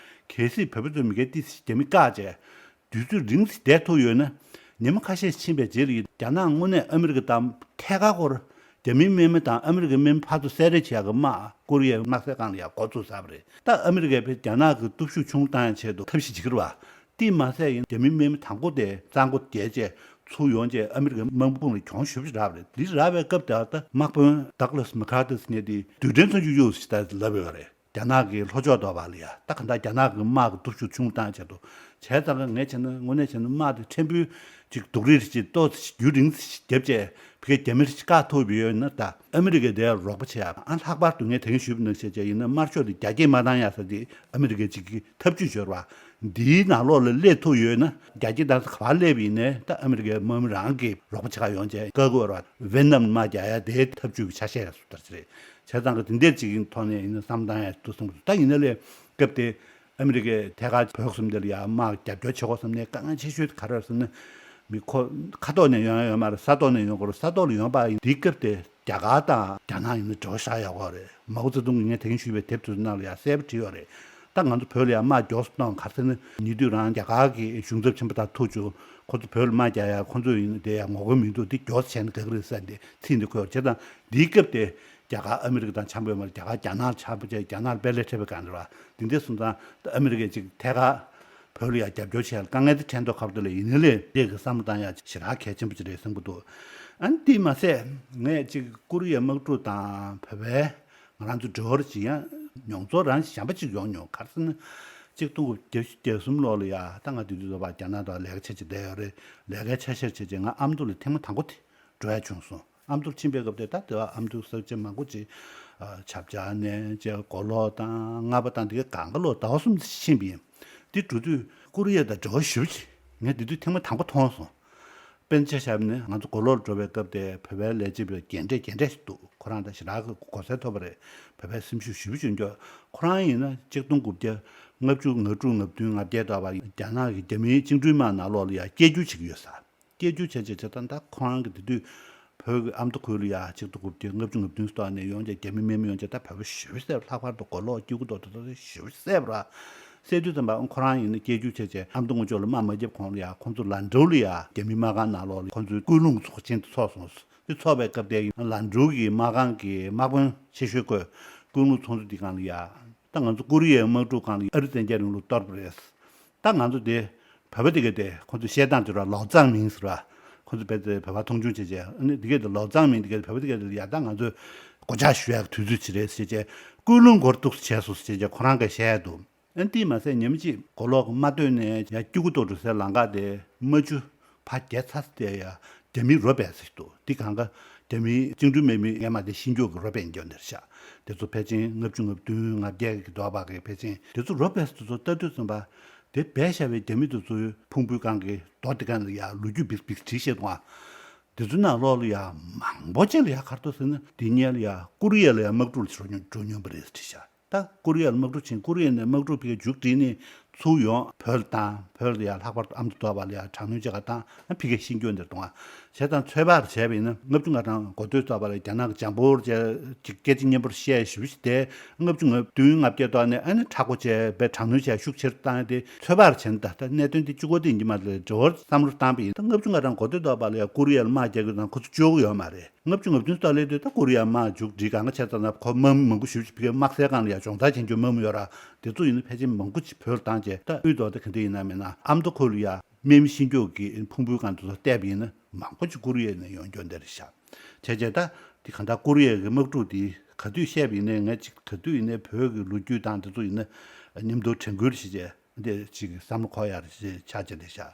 གལ་སྲིད་བོད་པ་ཚོས་མི་སྒེར་ཏོག་ཙམ་རྒྱ་མི་བཀག་བྱས། དུས་ཚོད་རིང་ཙམ་བསྡད་ཐུབ་ཡོད་ན། ཉི་མ་ཁ་ཤས་ཕྱིན་པའི་རྗེས་ལ་རྒྱ་ནག་དངོས་གནས་ཨ་མི་རི་ཀ་དང་ཐད་ཀར་སྐོར། རྒྱ་མིའི་དམག་མི་དང་ཨ་མི་རི་ཀའི་དམག་མི་ཕར་ཚུར་བསད་རེས་བྱེད་ཡག་གི་དམག་ཀོ་རི་ཡའི་དམག་སའི་སྒང་ལ་ཡང་འགོ་བཙུགས་ཚར་བ་རེད། ད་ཨ་མི་རི་ཀས་ཕར་རྒྱ་ནག་གི་སྟོབས་ཤུགས་ཆུང་བཏང་ཡ་ཆེད་དུ་ཐབས་ཤེས་བྱེད་ཀྱི་རེད་པ། དེས་མ་ཟད་ཡང་རྒྱ་མིའི་དམག་མི་དང་པོ་དེ་གཙང་པོ་རྒྱས་བྱས་ཚུར་ཡོང་བྱས་ཨ་མི་རི་ཀའི་དམག་དཔུང་ལ་གྱོང་ཞེ་པོ་ཅིག་རག་པ་རེད། འདི་རག་པའི་སྐབས་དེར་ད་དམག་དཔོན་Douglas MacArthur་ཟེར་མཁན་དེ་རྡུལ་ཕྲན་ཚོན་ཆུང་གཡུག་ཟེར་ད་ལབ་ཡོད་རེད། རྒྱ་ནག་གི་ལྷོ་ཕྱོགས་དོག་པ་ལ་ཡ་ད་ག་འདྲ་རྒྱ་ནག་གི་དམག་གི་སྟོབས་ཤུགས་ཆུང་བཏང་ཆེད་དུ་བྱས་ཙང་ངས་བྱས་ན་དངོས་གནས་བྱས་ན་དམག་དེ་ཕྲན་བུ་ཅིག་སྡུག་རུས་ཅིག་ཏོག་ཙམ་རྒྱུན་རིང་ཙམ་བརྒྱབ་བྱས་ཕ་གིར་རྒྱ་མི་ཅིག་བཀག་ཐུབ་པ་ཡོད་ན། ད་ཨ་མི་རི་ཀས་དེར་རོགས་པ་བྱེད་ཡ། ཨ་ལྷག་པར་དུ་ངས་ད་གིན་ཞུས་པ་ནང་བཞིན་བྱས་ཡིན་ན་དམར་ཤོག་དེ་རྒྱ་སྐྱེད་མ་བཏང་ཡ་ས་དེ་ཨ་མི་རི་ཀས་ཅིག་གི་ཐབས་ཇུས་འབྱོར་བ་འདིའི་ནང་ལོགས་ལ་སླེབས་ཐུབ་ཡོད་ན་རྒྱ་སྐྱེད་བཏང་ས་ག་པར་སླེབས་ཡིན་ནའི་ད་ཨ་མི་རི་ཀའི་དམག་མི་རང་གིས་རོགས་པ་བྱེད་ག་ཡོང་བྱས་བཀག་དགོས་རེད་པ། ཝེ་ནམ་དམག་རྒྱག་ཡ་དེའི་ཐབས་ཇུས་ཀྱི་ཆ་ཤས་སུ་ལྟར་ཅི་རེད། བྱས་ཙང་གི་དེ་འདྲས་ཅིག་ཡིན་ཐོག་ནས་ཡིན་ན་བསམ་བཏང་ཡ་འདུག་བསམ་གི་འདུག་ད་ཡིན་ན་ལས་སྐབས་དེ་ཨ་མི་རི་ཀས་ཐད་ཀར་བོད་གསུམ་དེ་ལ་ཡ་དམག་རྒྱབ་སྐྱོར་བྱེད་དགོས་བསམ་ནས་དཀའ་ངལ་ཆེ་ཤོས་དེ་ག་རེ་རེད་ཟེར་ན། མི་ཁོ་ཁ་ཐོག་ནས་ཡོང་ཡ་ཡོད་མ་རེད། ས་ཐོག་ནས་ཡོང་དགོས་རེད། ས་ཐོག་ལ་ཡོང་པ་ཡིན་དེའི་སྐབས་དེ་རྒྱ་གར་དང་རྒྱ་ནག་ཡིན་ན་འབྲེལ་བ་བཞག་ཡག་གོ་རེད། མའོ་ཙེ་ཏུང་གིས་ངས་ད་གིན་ཞུས་པའི་དེབ་དེ་ཚོ་ནང་ལ་ཡ་གསལ་པོ་བྲིས་ཡོད་རེད། ད་ང་ཚོ་བོད་ལ་ཡ་དམག་མགྱོགས་སུ་གཏོང་ག་རེ་ཟེར་ན་ཉེ་དུས་རང་རྒྱ་གར་གྱི་གཞུང་ཚབ་ཆེན་པོ་དང་ཐུག་བྱུང་། ཁོ་ཚོ་བོད་ལ་དམག་རྒྱག་ཡ་ཁོ་ཚོ་ཡིན་ན་དེ་ཡ་ངོ་རྒོལ་མི་འདུག་འདི་མགྱོགས་སུ་བྱས་ན་དགའ་གི་རེད་ཟེར་འདི་ཚིག་འདི་འཁོད་ཡོད་རེད། བྱས་ཙང་འདིའི་སྐབས་དེ་རྒྱ་གར་ཨ་མི་རི་ཀ་དང་འཆམ་པོ་ཡོད་མ་རེད། རྒྱ་གར་རྒྱ་ནག་འཆམ་པོ་བྱས་རྒྱ་ནག་ལ་དཔེ་ལས་འཕྲད་པའི་སྒང་རེད་པ། འདི་འདྲས་སོང་ཙང་ད་ཨ་མི་རི་ཀས་ཅིག་ཐད་ཀར་བོད་ལ་ཡ་རྒྱབ་སྐྱོར་བྱས་ལ་དཀའ་ངལ་དེ་འཕྲད་མདོག་ཁ་པོ་དེ་ལ་ཡིན་ན་ལས་དེ་གི་བསམ་བློ་བཏང་ཡ་ཞེ་དྲག་གལ་ཆེན་པོ་ཅིག་རེད་བསམ་གི་འདུག་ཨ་ནི་དེས་མ་ཟད་ངས་ཅིག་ཀོ་རི་ཡའི་དམག་འཁྲུག་དང་བོད་པའི་ང་རང་ཚོ་འབྲེལ་བ་ཅིག་ཡང་མྱོང་ཚོར་རང་གཞན་པ་ཅིག་ཡོང་མྱོང་། ག་རེ་ཟེར་ན་གཅིག་སྟོང་དགུ་བརྒྱ་བརྒྱད་ཅུ་གྱ་གསུམ་ལོ་ལ་ཡ་ད་ང་དེ་དུས་ཚོད་པ་རྒྱ་ནག་དང་ལས་ཀ་བྱེད་ཅིག་བསྡད་ཡོད་རེད། ལས་ཀའི་ཆ་ཤས་བྱེད་ཅིག་ང་ཨ་མདོ་ལ་ཐེངས་མ་དང་པོ་དེ་འགྲོ་ཡ་བྱུང་སོང་། ཨ་མདོར་ཕྱིན་པའི་སྐབས་དེ་ད་དེ་བ་ཨ་མདོའི་ས་ཆ་མང་པོ་ཅིག་ཨ་ཆབ་ཆ་ནས་ཅིག་གོ་ལོག་དང་རྔ་པ་དང་དེ་གའི་གང་ག་ལོག་ཟླ་བ་གསུམ་ཕྱིན་པ་ཡིན། དེ་འགྲོ་དུས་ཀོ་རི་ཡ་དང་འབྲེལ་བ་ཞེ་པོ་ཅིག་ངས་དེ་དུས་ཐེངས་མ་དང་པོ་མཐོང་སོང་། དཔེར་ན་ཆ་བཞག་ན་ང་ཚོ་གོ་ལོག་ལ་འགྲོ་བའི་སྐབས་དེ་བོད་པའི་ལས་བྱེད་པ་རྒན་གྲས་རྒན་གྲས་ཤིག་འདུག་ཁོ་རང་ད་ཞེ་དྲག་གི་གོ་སར་ཐོབ་པ་རེད། བོད་པའི་སེམས་ཤུགས་ཞེ་པོ་ཅིག་འདུག་ཁོ་རང་ཡིན་ན་གཅིག་སྟོང་དགུ་བརྒྱ་ལྔ་བཅུ་ང་དྲུག་ང་བདུན་ང་བརྒྱད་དུ་བ་རྒྱ་ནག་གི་རྒྱ་མིའི་བཅིངས་འགྲོལ་དམག་ནང་ལོགས་ལ་ཡ་སྐྱེལ་རྒྱུ་བྱེད་ཀྱི་ཡོད་ས། སྐྱེལ་རྒྱུ་བྱས་བྱས་བྱས་ཙང་ད་ཁོ་རང་གི་དེ་དུས་བོད་ཀྱི་ཨ་མདོ་ཁུལ་ལ་ཡ་གཅིག་སྟོང་དགུ་བརྒྱ་ལྔ་བཅུ་ང་བདུན་སོགས་ནས་ཡོང་བྱས་རྒྱ་མི་དམག་མི་ཡོང་བྱས་ད་བོད་པ་ཞེ་པོ་ཟེར། ལྷག་པར་དུ་གོ་ལོག་སྐྱེ་རྒུ་མདོ་དེ་ཚོ་ཞེ་པོ་ཟེར་བ་ར། ཟེར་དུས་ཙམ་པ་ཁོ་རང་ཡིན་ན་སྐྱེལ་རྒྱུ་བྱས་བྱས་ཨ་མདོ་ངོ་ཅོག་ལ་དམག་མ་བརྒྱབ་གོང་ལ་ཡ་ཁོང་ཚོ་ལན་ཀྲོའུ་ལ་ཡ་རྒྱ་མི་དམག་ཁང་ནང་ལོགས་ལ་ཁོང་ཚོའི་ཀུན་སློང་ཚོགས་ཆེན་དེ་ཚོགས་སོང་། དེ་ཚོགས་པའི་སྐབས་དེ་ལན་ཀྲོའུ་གི་དམག་ཁང་གི་དམག་དཔོན་ཆེ་ཤོས་ཁོས་ཀུན་སློང་ཚོགས་འདུ་དེ་སྒང་ལ་ཡ། ད་ང་ཚོ་ཀོ་རི་ཡའི་དམག་འཁྲུག་སྒང་ལ་ཨ་རི་བཙན་རྒྱལ་རིང་ལུགས་གཏོར་བ་རེད། ད་ང་ཚོ་དེ་བོད་པ་དེ་ག་དེ་ཁོ་ཚོ་བཤད་སྟངས་དེ་ར་ལའོ་ཙང་མིང་ཟེར་བ། ཁོ་ཚོ་བོད་དེ་བོད་པ་མཐོང་ཆུང་བྱེད་བྱས་ཨ་ནི་དེ་ག་དེ་ལའོ་ཙང་མིང་དེ་ག་དེ་བོད་པ་དེ་ག་དེ་ཡ་ད་ང་ཚོས་སྒོ་ལྕགས་གཞུ་ཡག་དུས་ཚོད་ཅིག་རེད་ཟེར་བྱས་ ཀུན་སློང་སྒོར་གཏུགས་བྱས་སོང་ཟེར་བྱས་ཁོ་རང་གིས་བཤད་འདུག་ཨ་འདི་མ་ཟད་ཉི་མ་གཅིག་གོ་ལོག་རྨ་སྟོད་ནས་ཡར་སྐྱེ་རྒུ་མདོ་འགྲོ་སའི་ལམ་ཁ་དེ་རྨ་ཆུ་ཕར་བརྒལ་ཚར་སྟེ་ཡ་རྒྱ་མི་རོ་སྦས་ཟེར་འདུག་འདི་གང་ག་རྒྱ་མིའི་བཅིངས་འགྲོལ་དམག་མི་ངས་མ་དེ་ཤེས་མཁན་གྱི་རོ་སྦས་འགྱོ་འདིར་ཤག་དེ་ཚོ་ཕལ་ཆེར་ལྔ་བཅུ་ང་བདུན་ང་བརྒྱད་ཀྱི་འདུག་པ་གི་ཕལ་ཆེར་དེ་ཚོ་རོ་སྦས་སུ་ཚོ་ལྟ་དུས་ཙམ་པ་དེ་སྦས་བཞག་པའི་རྒྱ་མི་དེ་ཚོའི་ཕུང་པོའི་སྒང་གི་རྡོ་དེ་གང་ལ་ཡ་ལོ་རྒྱུས་བིག་བིག་བྲིས་བཤད་འདུག་ཨ། དེ་ཚོའི་ནང་ལོགས་ལ་ཡ་མང་པོ་ཅིག་ལ་ཡ་ག་རེ་འདུག་ཟེར་ན་དེ་སྔོན་ལ་ཡ་ཀོ་རི་ཡ་ལ་ཡ་དམག་འཁྲུག་ལ་འགྲོ་མྱོང་འགྲོ་མྱོང་པ་རེད་ཟེར་བྲིས་ཤག་ད་ཀོ་རི་ཡ་ལ་དམག་འཁྲུག་ཕྱིན། ཀོ་རི་ཡ་ནས་དམག་འཁྲུག་ཕ་གིར་མཇུག་སྒྲིལ་ནས་ཚུར་ཡོང་བོད་ལ་བཏང་། བོད་ལ་ཡ་ལྷག་པར་དུ་ཨ་མདོ་སྟོད་པ་ལ་ཡ་དྲག་གནོན་བྱེད་ག་བཏང་། ཨ་ཕ་གིར་ཤི་འགྱོ་འདིར་གཏོང་བ་བྱས་ཙང་ཚོད་དཔག་བྱས་པ་ཡིན་ན་ལྔ་བཅུ་ང་གྲངས་འགོ་སྟོད་ཙམ་པ་ལ་རྒྱ་ནག་གི་འཇམ་པོར་བྱས་ཅིག་སྐད་ཆ་སྙན་པོར་བཤད་ཞུ་ཞིག་དེ་ལྔ་བཅུ་ང་བདུན་ང་བརྒྱད་ཐོག་ནས་ཨ་ནི་མཁྲེགས་པོ་བྱས་པའི་དྲག་གནོན་བྱས་ཤུགས་ཆེར་བཏང་ཡ་དེ་ཚོད་དཔག་བྱས་ན་ད་ལྟ་གནད་དོན་དེ་གཅིག་པོ་དེ་ཡིན་གྱི་མ་རེད། འབྲེལ་བར་བསམ་བློ་བཏང་པ་ཡིན་ན་ལྔ་བཅུ་ང་གྲངས་འགོ་སྟོད་ཙམ་པ་ལ་ཡ་ཀོ་རི་ཡ་ལ་དམག་རྒྱག་དགོས་དང་ཁོ་ཚོ་བཅོལ་གི་ཡོད་མ་རེད། ལྔ་བཅུ་ང་བདུན་ཙམ་སླེབས་དུས་ད་ཀོ་རི་ཡ་དམག་མཇུག་སྒྲིལ། གང་ག་བྱས་ཙང་ན་ཁོ་དམག་མི་མང་པོ་ཞེ་པོ་ཅིག་ཕ་གིའི་དམག་སའི་སྒང་ལ་ཡ་སྦྱོང་བརྡར་བྱེད་མཁན་དམག་མི་ཡོད་ར། དེ་ཚོ་ཡིན་ན་ཕལ་ཆེར་མང་པོ་ཅིག་བོད་ལ་བཏང་བྱས། ད་དབུས་ཐོག་དེ་ག་འདྲ་ཡིན་ན་མིན་ན་ཨ་མདོ་ཁུལ་ལ་ཡ་དམག་མི་ཤི་འགྱོ་གི་ཕུང་པོའི་སྒང་དེ་ཚོ་བལྟས་པ་ཡིན་ན་མང་པོ་ཅིག་ཀོ་རི་ཡ་ནས་ཡོང་རྒྱུ་འདི་རེད་ཤག་བྱས་བྱས་ད་དེ་གང་ལྟར་ཀོ་རི་ཡ་གི་དམག་འཁྲུག་དེ་ག་དུས་བཤད་པ་ཡིན་ནའི་ངས་ཅིག་ག་དུས་ཡིན་ནའི་བོད་ཀྱི་ལོ་རྒྱུས་དང་དེ་ཚོ་ཡིན་ན་མཉམ་དུ་དྲན་སྐུལ་བྱེད་བྱས། འདི་ཅིག་བསམ་བློ་འཁོར་ཡག་ཅིག་ཆགས་ཀྱི་རེད་ཤག་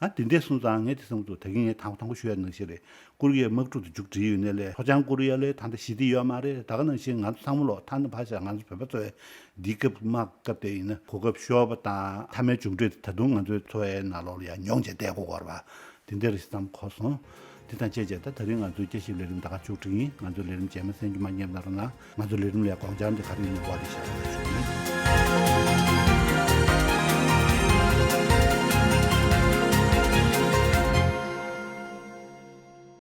ཨ་དེ་འདྲས་སོང་ཙང་ངས་དེ་བསམ་འདུག་ད་གིན་ངས་དང་པོ་དང་པོ་ཞུ་ཡག་ནང་བཞིན་རེད། ཀོ་རི་ཡའི་དམག་འཁྲུག་དེ་མཇུག་སྒྲིལ་ཡོད་ནའི་ལས་ལྷོ་བྱང་ཀོ་རི་ཡ་ལས་ད་ལྟ་ནང་བཞིན་ང་ཚོ་ཚང་མ་ལོག་ཐ་ན་ཕར་བཞག་ང་ཚོ་བོད་པ་ཚོ་ཡང་འདིའི་སྐབས་དམག་སྐབས་དེ་ཡིན་ན་གོ་སྐབས་ཤོར་བ་དང་མཐའ་མའི་མཇུག་འབྲས་དེ་ད་དུང་ང་ཚོའི་འཚོ་བའི་ནང་ལོགས་ལ་ཡང་མྱོང་བྱས་བསྡད་དགོས་ཀྱི་རེད་པ། དེ་འདྲས་རེད་བསམ་གོ་སོང་། དེ་དང་བཅས་བྱས་ད་དེ་རིང་ང་ཚོའི་དཔྱད་ཞིབ་ལས་རིམ་ད་ག་མཇུག་སྒྲིལ་ཡིན། ང་ཚོའི་ལས་རིམ་རྗེས་མ་གསན་རྒྱུ་མ་བསྙེལ་གནང་རོགས་གནང་། ང་ཚོའི་ལས་རིམ་ལ་དགོངས་འཆར་འདི་ག་རེ་ཡིན་ནའི་འོག་ལ་བཞག་རོགས་ཞུ་གི་ཡིན།